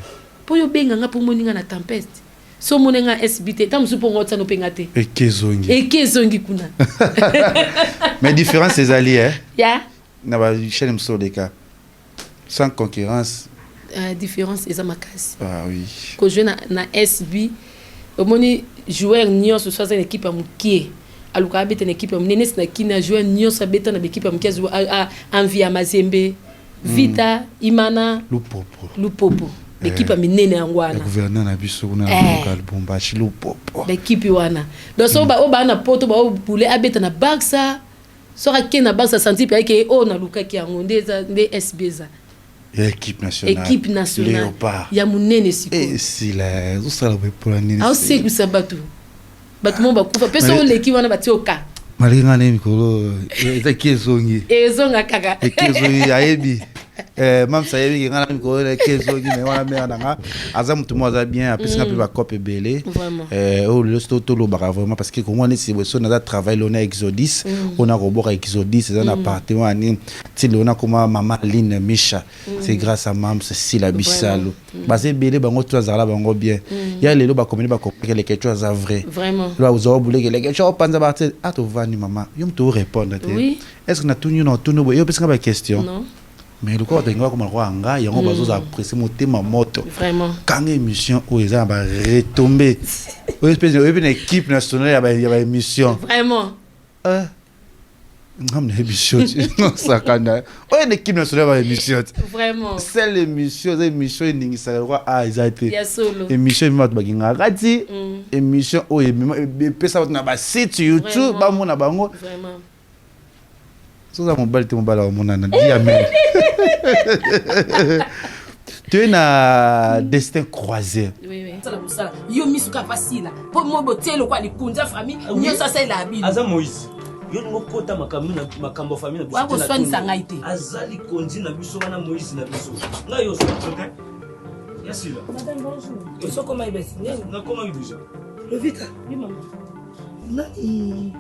Po yo benga nga po moni nga na tempeste. So moni nga SB te tango mosusu po ngo otia no pe nga te. Eke ezongi. Eke ezongi kuna. Mais différence ezali eh. Ya. Na ba chaîne mosusu oleka. Sans concurrence. Différence eza makasi. Ah oui. Ko jouer na, na SB omoni joueur nyonso so aza na équipe ya mokie alukaka abeta na équipe ya monene neti na kina joueur nyonso abeta na baéquipe ya mokie envie ya Mazembe Vita mm. Imana Lupopo Lupopo baekipe ya minene yango wana gouverneur na biso kuna na mboka Lubumbashi Lupopo baekipe wana donc so oyo baa na poto baobule abeta na Barça Soki ake na Barça asentir penza ke oyo nalukaki yango nde eza nde SB eza. Ya equipe nationale. Equipe nationale. Leopard. Ya munene sikoyo. Eh Sila ozosala boye pona nini? Aosekwisa bato. Bato moko bakufa pe soki oleki wana batie yo cas. Malgré nga naye mikolo eza eke ezongi. Ezonga kaka. Eke ezongi ayebi. Eh, Mam's ayebi ke nga na mikolo na kezoki mais wana mère na nga aza motu moko aza bien apesi nga mpe bacope ebele. Vraiment. Eh, oyo lelo so tolobaka vraiment parce que kongo neti boye so naza travail lelo na Exodus, oyo nakoboka Exodus eza na appartement ya nini ti lelo nakoma mama Aline Misha, c'est grâce à Mams Sila Bisalu. Baza ebele bango to azala bango bien ya lelo bakomeli bakomaki Leketchou aza vrai. Vraiment. Lo ozwa obuleke Leketchou opanza ba artiste ah tovandi mama yo moto orépondre te. Est ce que natuni yo na otuni boye yo opesi nga ba question? Non. Mais lokola bato balingi bakoma lokola nga yango bazozala presse motema moto. Vraiment. Kanga émission oyo eza na ba retombées oyo mpe oyebi na équipe nationale ya ba ya ba émission. Vraiment. Eh, ngam na émission sakana oyo na équipe nationale ya ba émission te. Vraiment. Seule émission eza émission eningisaka lokola a eza te. Ya solo. Émission emema bato bakingaka kati, émission oyo emema epesa bato na basite YouTube bamona bango. Vraiment. Soza mobali te mobali akomonana di amen. Toye na destin croisé. Oui, oui. Sala mosala yo misu kaka pasila mpo mo botie lokwa likunza famille nyonso asalela bino. Aza Moïse yo lingo kota makambo na makambo ya famille na biso Wa te na koswanisa tuni. ngai te. Aza likonzi na biso wana Moïse na biso ngai yo osala biso te ya sila. Madame, bonjour. Osokoma ebesi ndenge. Nakomaki déjà. Lovita. Oui, maman. Nani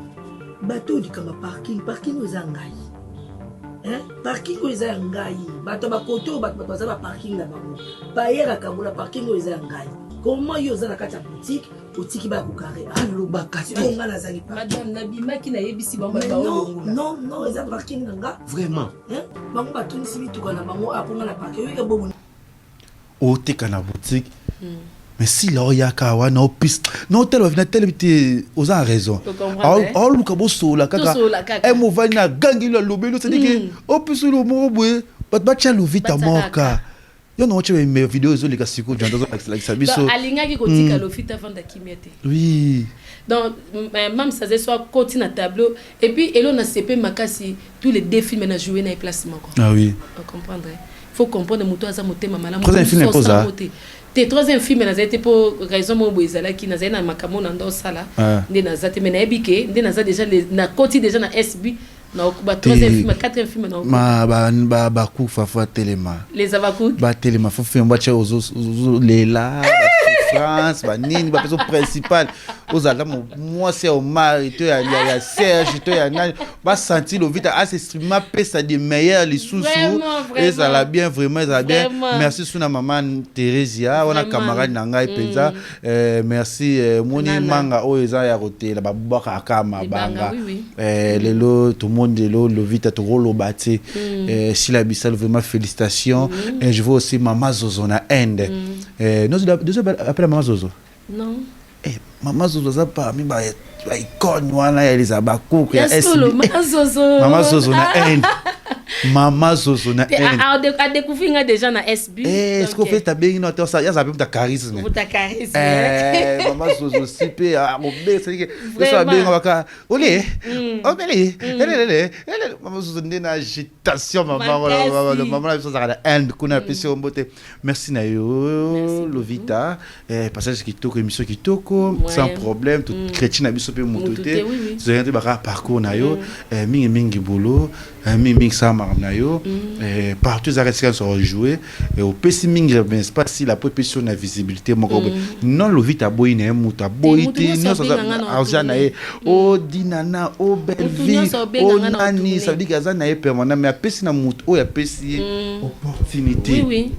bato oyo likambo ya parking, parking oyo eza ngai. Hein? Parking oyo eza ya ngai. Bato ya bakote oyo bato bato baza ba parking na bango. Bayer akambola parking oyo eza ya ngai. Comment yo oza na kati ya boutique otiki ba kokare? Alobaka sikoyo ngai nazali parking. Madame, nabimaki nayebisi bango Mais ba non, baolongola. non, non, eza parking na nga. Vraiment. Hein? Bango batondisi mituka na bango apo nga na parking. Oyoki bongo. Oteka na boutique mais sila oyaka wana opiste na otala bavina telemi te oza na raison. To comprendre, eh? Aoluka bosola kaka. Tosolola kaka. E movandi na gangeli alobeli c'est-à-dire ke opiste oyo moko boye bato batya Lovita Batia moka kaka. Yo na otya ba video ezoleka sikoyo janda ozolakisa biso. Donc, alingaki kotika Lofita avanda kimia te. Donc Mams aza so akoti na tableau et puis elo na sepe makasi tous les deux films na joué na ye place moko. Ah oui. On comprendre. Faut comprendre moto aza motema malamu. Troisième film Moto epoza. osala te. Te troisième film nazali te po raison moko boye ezalaki nazali na makambo na ndo osala nde naza te mais nayebi ke nde naza déjà nakoti déjà na SB na ba troisième film, quatrième film na Ma ba ba bakufa fo atelema. Les Abakouk. Batelema fo film batya ozolela France banini bapeso principal ozala mwasi ya Omar to ya, ya, ya Serge to ya nani basanti Lovita asexprime apesa de meilleur lisusu. Vraiment, vraiment. Ezala bien vraiment ezala bien. Vraiment. Merci suna mama Theresia wana Vraiment. camarade na ngai mpenza. Eh, merci eh, moni Nana. manga oyo eza ya kotela babwakaka mabanga. Libanga, oui, oui. Eh, lelo tout le monde lelo Lovita tokoloba te. Eh, Sila Bissal vraiment félicitations. Et je vois aussi mama Zozo na Inde. Eh, nous nous appelle mama Zozo. Non. Eh, mama Zozo aza parmi ba ba icône wana ya les abakuku ya Ya solo, SB. Mama Zozo. Mama Zozo na Inde. Mama Zozo na Te, Inde. a découvrir nga déjà na SB. Eh, ce qu'on fait tabengi no to ça ya za pe muta charisme. Muta charisme. Eh, mama Zozo si pe akobe c'est que so Vraiment. abenga baka ole obele elelele elele mama Zozo nde na agitation mama wana Makasi. mama na biso azalaka na Inde kuna apesi yo mbote. Merci na yo Merci Lovita. Eh, passage kitoko émission kitoko sans problème tout chrétien na biso pe moto Moto te. te, oui, oui. Tozalaki te baka parcours na yo eh, mingi mingi boulot eh, mingi mingi sala makambo na yo eh, partout ezalaka esika nyonso rejouer eh, opesi mingi mais pas sila po epesi yo na visibilité moko boye non Lovita aboyi na ye moto aboyi Moto te nyonso nyonso abenga nga na aza na ye o Dinana o Belleville nyonso abenga o nga na nani tournée. ça veut dire que aza na ye permanent mais apesi na moto oyo apesi ye opportunité. Oui, oui.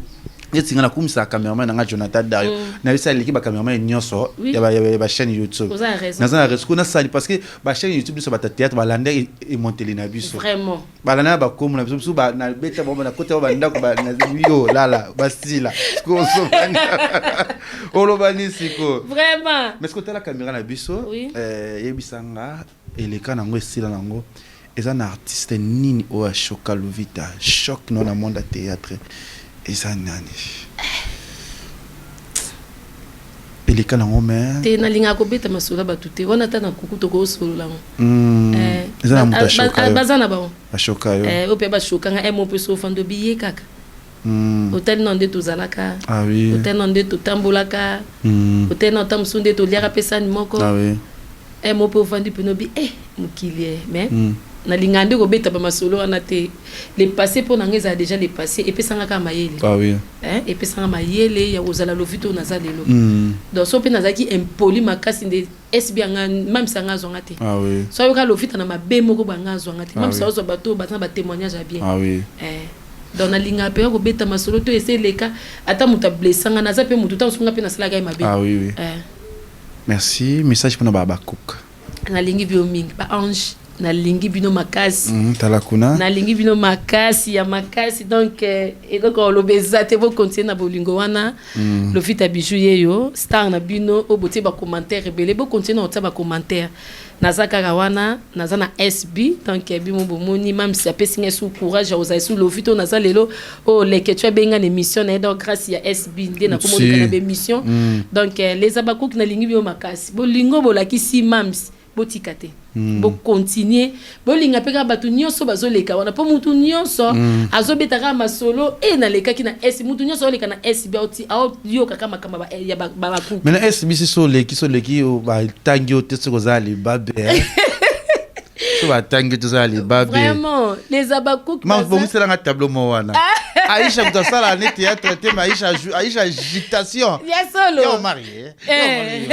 Neti nga nakumisaka cameraman na nga Jonathan Dario nayebisi aleki bacameraman nyonso Oui. ya ya bachaîne YouTube. Oza na raison. Naza na raison nasali parce que bachaîne YouTube biso bata théâtre balanda emonteli na biso. Vraiment. Balanda na bakomo na biso biso nabeta bango nakota bango bandako yo lala basila sikoyo ozobani olobani sikoyo. Vraiment. Mais sikoyo tala caméra na biso. Eh, yebisa nga eleka nango esila nango eza na artiste nini oyo ashoka Lovita choc no na monde ya théâtre eza nani eleka nango mais Te nalingaka kobeta masolo ya bato te wana ata na kuku tokosolola ngo. Eh, eza na moto ashoka yo. Baza na bango. Ashoka yo. Eh, oyo mpe bashokanga mo mpe so ofandi obiye kaka. Otali na nde tozalaka. Ah oui. Otali na nde totambolaka. Otali na ata mosusu nde toliaka mpe sani moko. Ah oui. Mo mpe ofandi pene obi eh mokili eh mais. Nalingaka nde kobeta ba masolo wana te. Le passe mpo na nga ezala dejà le passe, epesa nga kaka mayele. Ah oui. Hein, epesa nga mayele ya kozala lovito oyo naza lelo. Donc soki mpe nazalaki impoli makasi nde SB anga mamisa nga azwa nga te. Ah oui. So ayoka lovita na mabe moko ba nga azwa nga te. Ah Mamisa oui. azwa bato oyo baza na ba témoignages ya bien. Ah oui. Eh. Donc nalingaka mpenza kobeta masolo to ese eleka ata moto ablessa nga naza mpe moto ntango soki nga mpe nasalaka ye mabe. Ah oui, oui. Eh. Merci. Message mpona ba Habacuc. Nalingi bino mingi ba ange, nalingi bino makasi. Tala kuna. Nalingi bino makasi ya makasi donc eh, eloko ya koloba eza te, bokontinue na bolingo wana. Lovita Bijou yeyo star na bino oyo botie ba commentaire ebele, bokontinue na kotia ba commentaire. Naza kaka wana, naza na SB donc eh, bimo bomoni mamsi apesi ngai su courage ya kozala su Lovita oyo naza lelo oyo Leketchou abengi ngai na émission na ye donc grâce ya SB nde nakomoleka na ba émission. Donc eh, les Habacuc nalingi bino makasi, bolingo bolakisi mams botika te. Bokontinue bolinga mpe kaka bato nyonso bazoleka wana mpo mutu nyonso azobeta kaka masolo e nalekaki na S, mutu nyonso aoleka na SB aoyoka kaka makambo ya bakuku. Mais na SB si so oleki so oleki batangi yo te soki oza libabe hein. So batangi yo te oza libabe. Vraiment les Habacuc Ma bongiselanga tableau mo wana. Aïcha moto asala ne théâtre te mais Aïcha Aïcha agitation. Ya solo. Yo marié. Eh.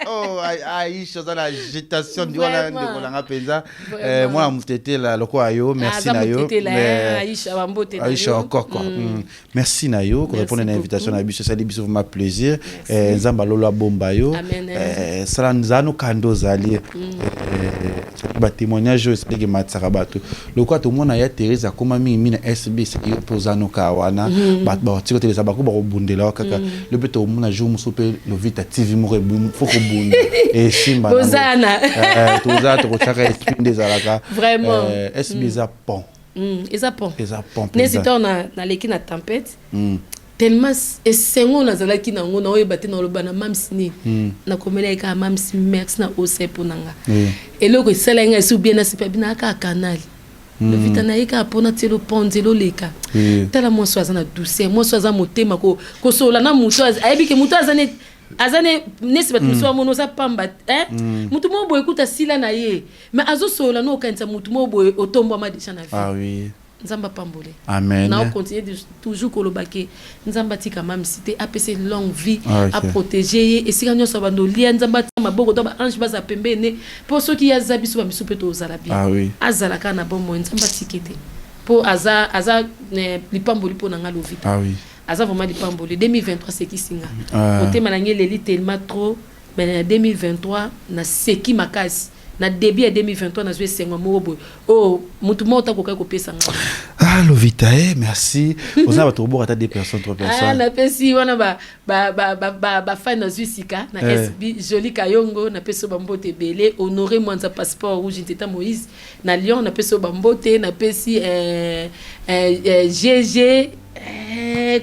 Oh Aïcha oza na agitation ndi wana Vraiment. ndeko nanga mpenza. Vraiment. Mwana motetela lokola yo, merci Aza na yo. motetela, Mais Aïcha bambote na Aïcha yo. okoko. Merci na yo Merci korépondre na invitation beaucoup. na biso esali biso vraiment plaisir. Nzambe alolo abomba yo. Amen. Sala nzano kando ozali. Batémoignage oyo esalaki ematisaka bato lokola tomona ya Thérèse akóma mingi na SB yo mpe oza noka wana bato bakotika otelesa bako bakobundela wa kaka lo mpe tokomona jour mosusu mpe Lovita TV moko fo kobunda esimba nango. Bozana. Toza tokotiaka esprit nde ezalaka. Vraiment. SB eza pont. Eza pont. Eza pont nesi mpenza. ntango naleki na tempête tellement esengo nazalaki nango naoyeba te naloba na mamsi nini. Nakomelaki kaka mamsi merci na ose mpo na nga. Eloko esalaki ngai esu bien nasipa bina kaka kanali Lovita na ye kaka mpona tielo pont nzela oleka. Tala mwasi oyo aza na douceur, mwasi oyo aza motema kosolola na moto ayebi ke moto aza ne aza ne nesi bato mosusu bamona oza pamba hein? Motu moko boye kuta sila na ye mais azosolola no okanisa motu moko boye otombwama déjà na vie. Ah oui. Nzambe apambole. Amen. Na okontinue toujours koloba ke Nzambe atika mamisi te, apesa ye longue vie, Ah, ok. aprotege ye esika nyonso abanda olia, Nzambe atia maboko to baange baza pembeni mpo soki ye aza biso bamisu mpe tozala bien. Ah oui. Azala kaka na bomoi, Nzambe atike te mpo aza aza lipamboli mpo na nga Lovita. Ah oui. Aza vraiment lipamboli. 2023 sekisi nga. Ah. Motema na ngai eleli tellement trop mais na 2023 naseki makasi. Na début ya 2023 nazwi esengo moko boye oyo motu moko takokaki kopesa nga. Ah Lovita, eh, merci. Oza bato koboka ata deux personnes, trois Ah, personnes. napesi wana bafan nazwi sika na SB Joli Kayongo, napesi oyo bambote ebele. Honoré Mwanza passeport rouge Nteta Moïse na Lyon, napesi oyo bambote. Napesi GG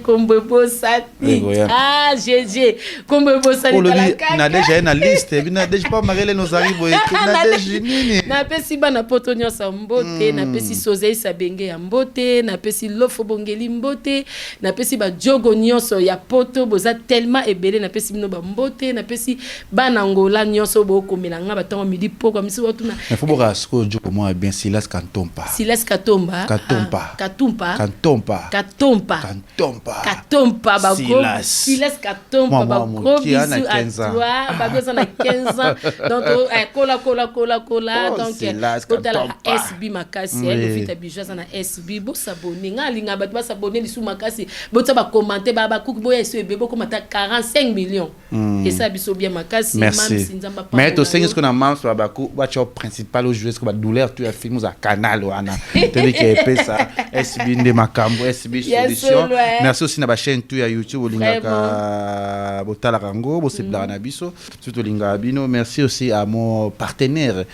kombo ebosani. Ekoya. Ah, GG kombo ebosani. Olobi tala kaka. Nadege aye na liste ebi Nadege pa Marie Hélène ozali boye te Nadege nini. Napesi bana poto nyonso ya mbote, napesi sozeisa benge ya mbote, napesi lofo bongeli mbote, napesi bajogo nyonso ya poto, boza tellement ebele, napesi bino bambote. Napesi bana Ngola nyonso bokomela nga batango midi pokwa misu batuna. Mais faut boka sikoyo joko mwa bien Silas Kantompa. Silas Katomba. Katompa. Ah, Katumpa. Kantompa. Katompa. Kantompa. Katompa ba gros Silas. Silas Katompa. Mwa ba mwa gros moke, ana bisous à 15 ans. toi babi oza na 15 ans donc kola kola kola kola. Oh, Donc Silas botala Katompa. SB makasi. Oui. Lovita Bijou aza na SB, bosabone. Nga alinga bato basabone lisu makasi, botia bacommante bakuki boya eso ebe bokoma ata 45 millions. Esala biso bien makasi. Merci. Mamsi Nzambe Mais apambola tosengi yo. sikoyo na mams babaku batya principal ojouer sikoyo badouleur tu ya film oza canal wana toyebi ke epesa SB nde makambo SB Ya solution. solo, eh. Merci aussi na bachaîne tu ya YouTube olingaka botalaka yango bosepelaka na biso surtout olingaka bino. Merci aussi à mon partenaire.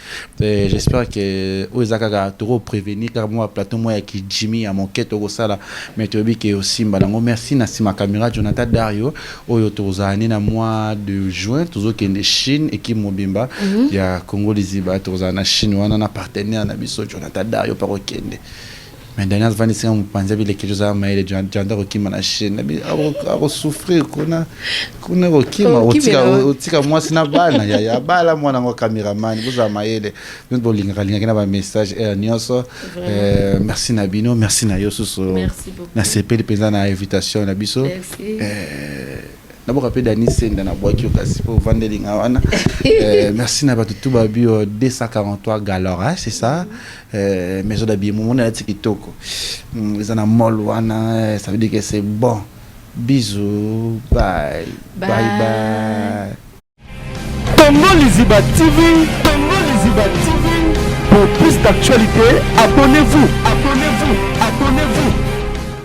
J'espère que oyo eza kaka toko prévenir kaka mwa plateau mwa ya kijimi ya moke tokosala mais toyebi ke osimba nango. Merci na nsima caméra Jonathan Dario oyo tokozala nde na mois de juin tozokende Chine, équipe mobimba ya Congo Liziba tokozala na Chine wana na partenaire na biso Jonathan Dario mpa kokende. Mais Daniel avandisi nga mopanzi abileki ozala mayele janda kokima na chaîne akosouffrir kuna kuna kokima otika mwasi na bana yaya bala mwana yango cameraman bozala mayele bino bolingaka lingaki na bamessage heure nyonso. Merci na bino, merci na yo susu, nasepeli mpenza na invitation na biso. Naboka mpe Dani Senda nabwaki yo kasi mpo ovandelinga wana. Merci na bato tu babi 243 Galora, c'est ça, maison d'habillement mona alati kitoko, eza na mall wana, ça veut dire que c'est bon. Bisous, bye bye bye, bye. Congo Liziba TV, Congo Liziba TV. Pour plus d'actualités, abonnez-vous, abonnez-vous.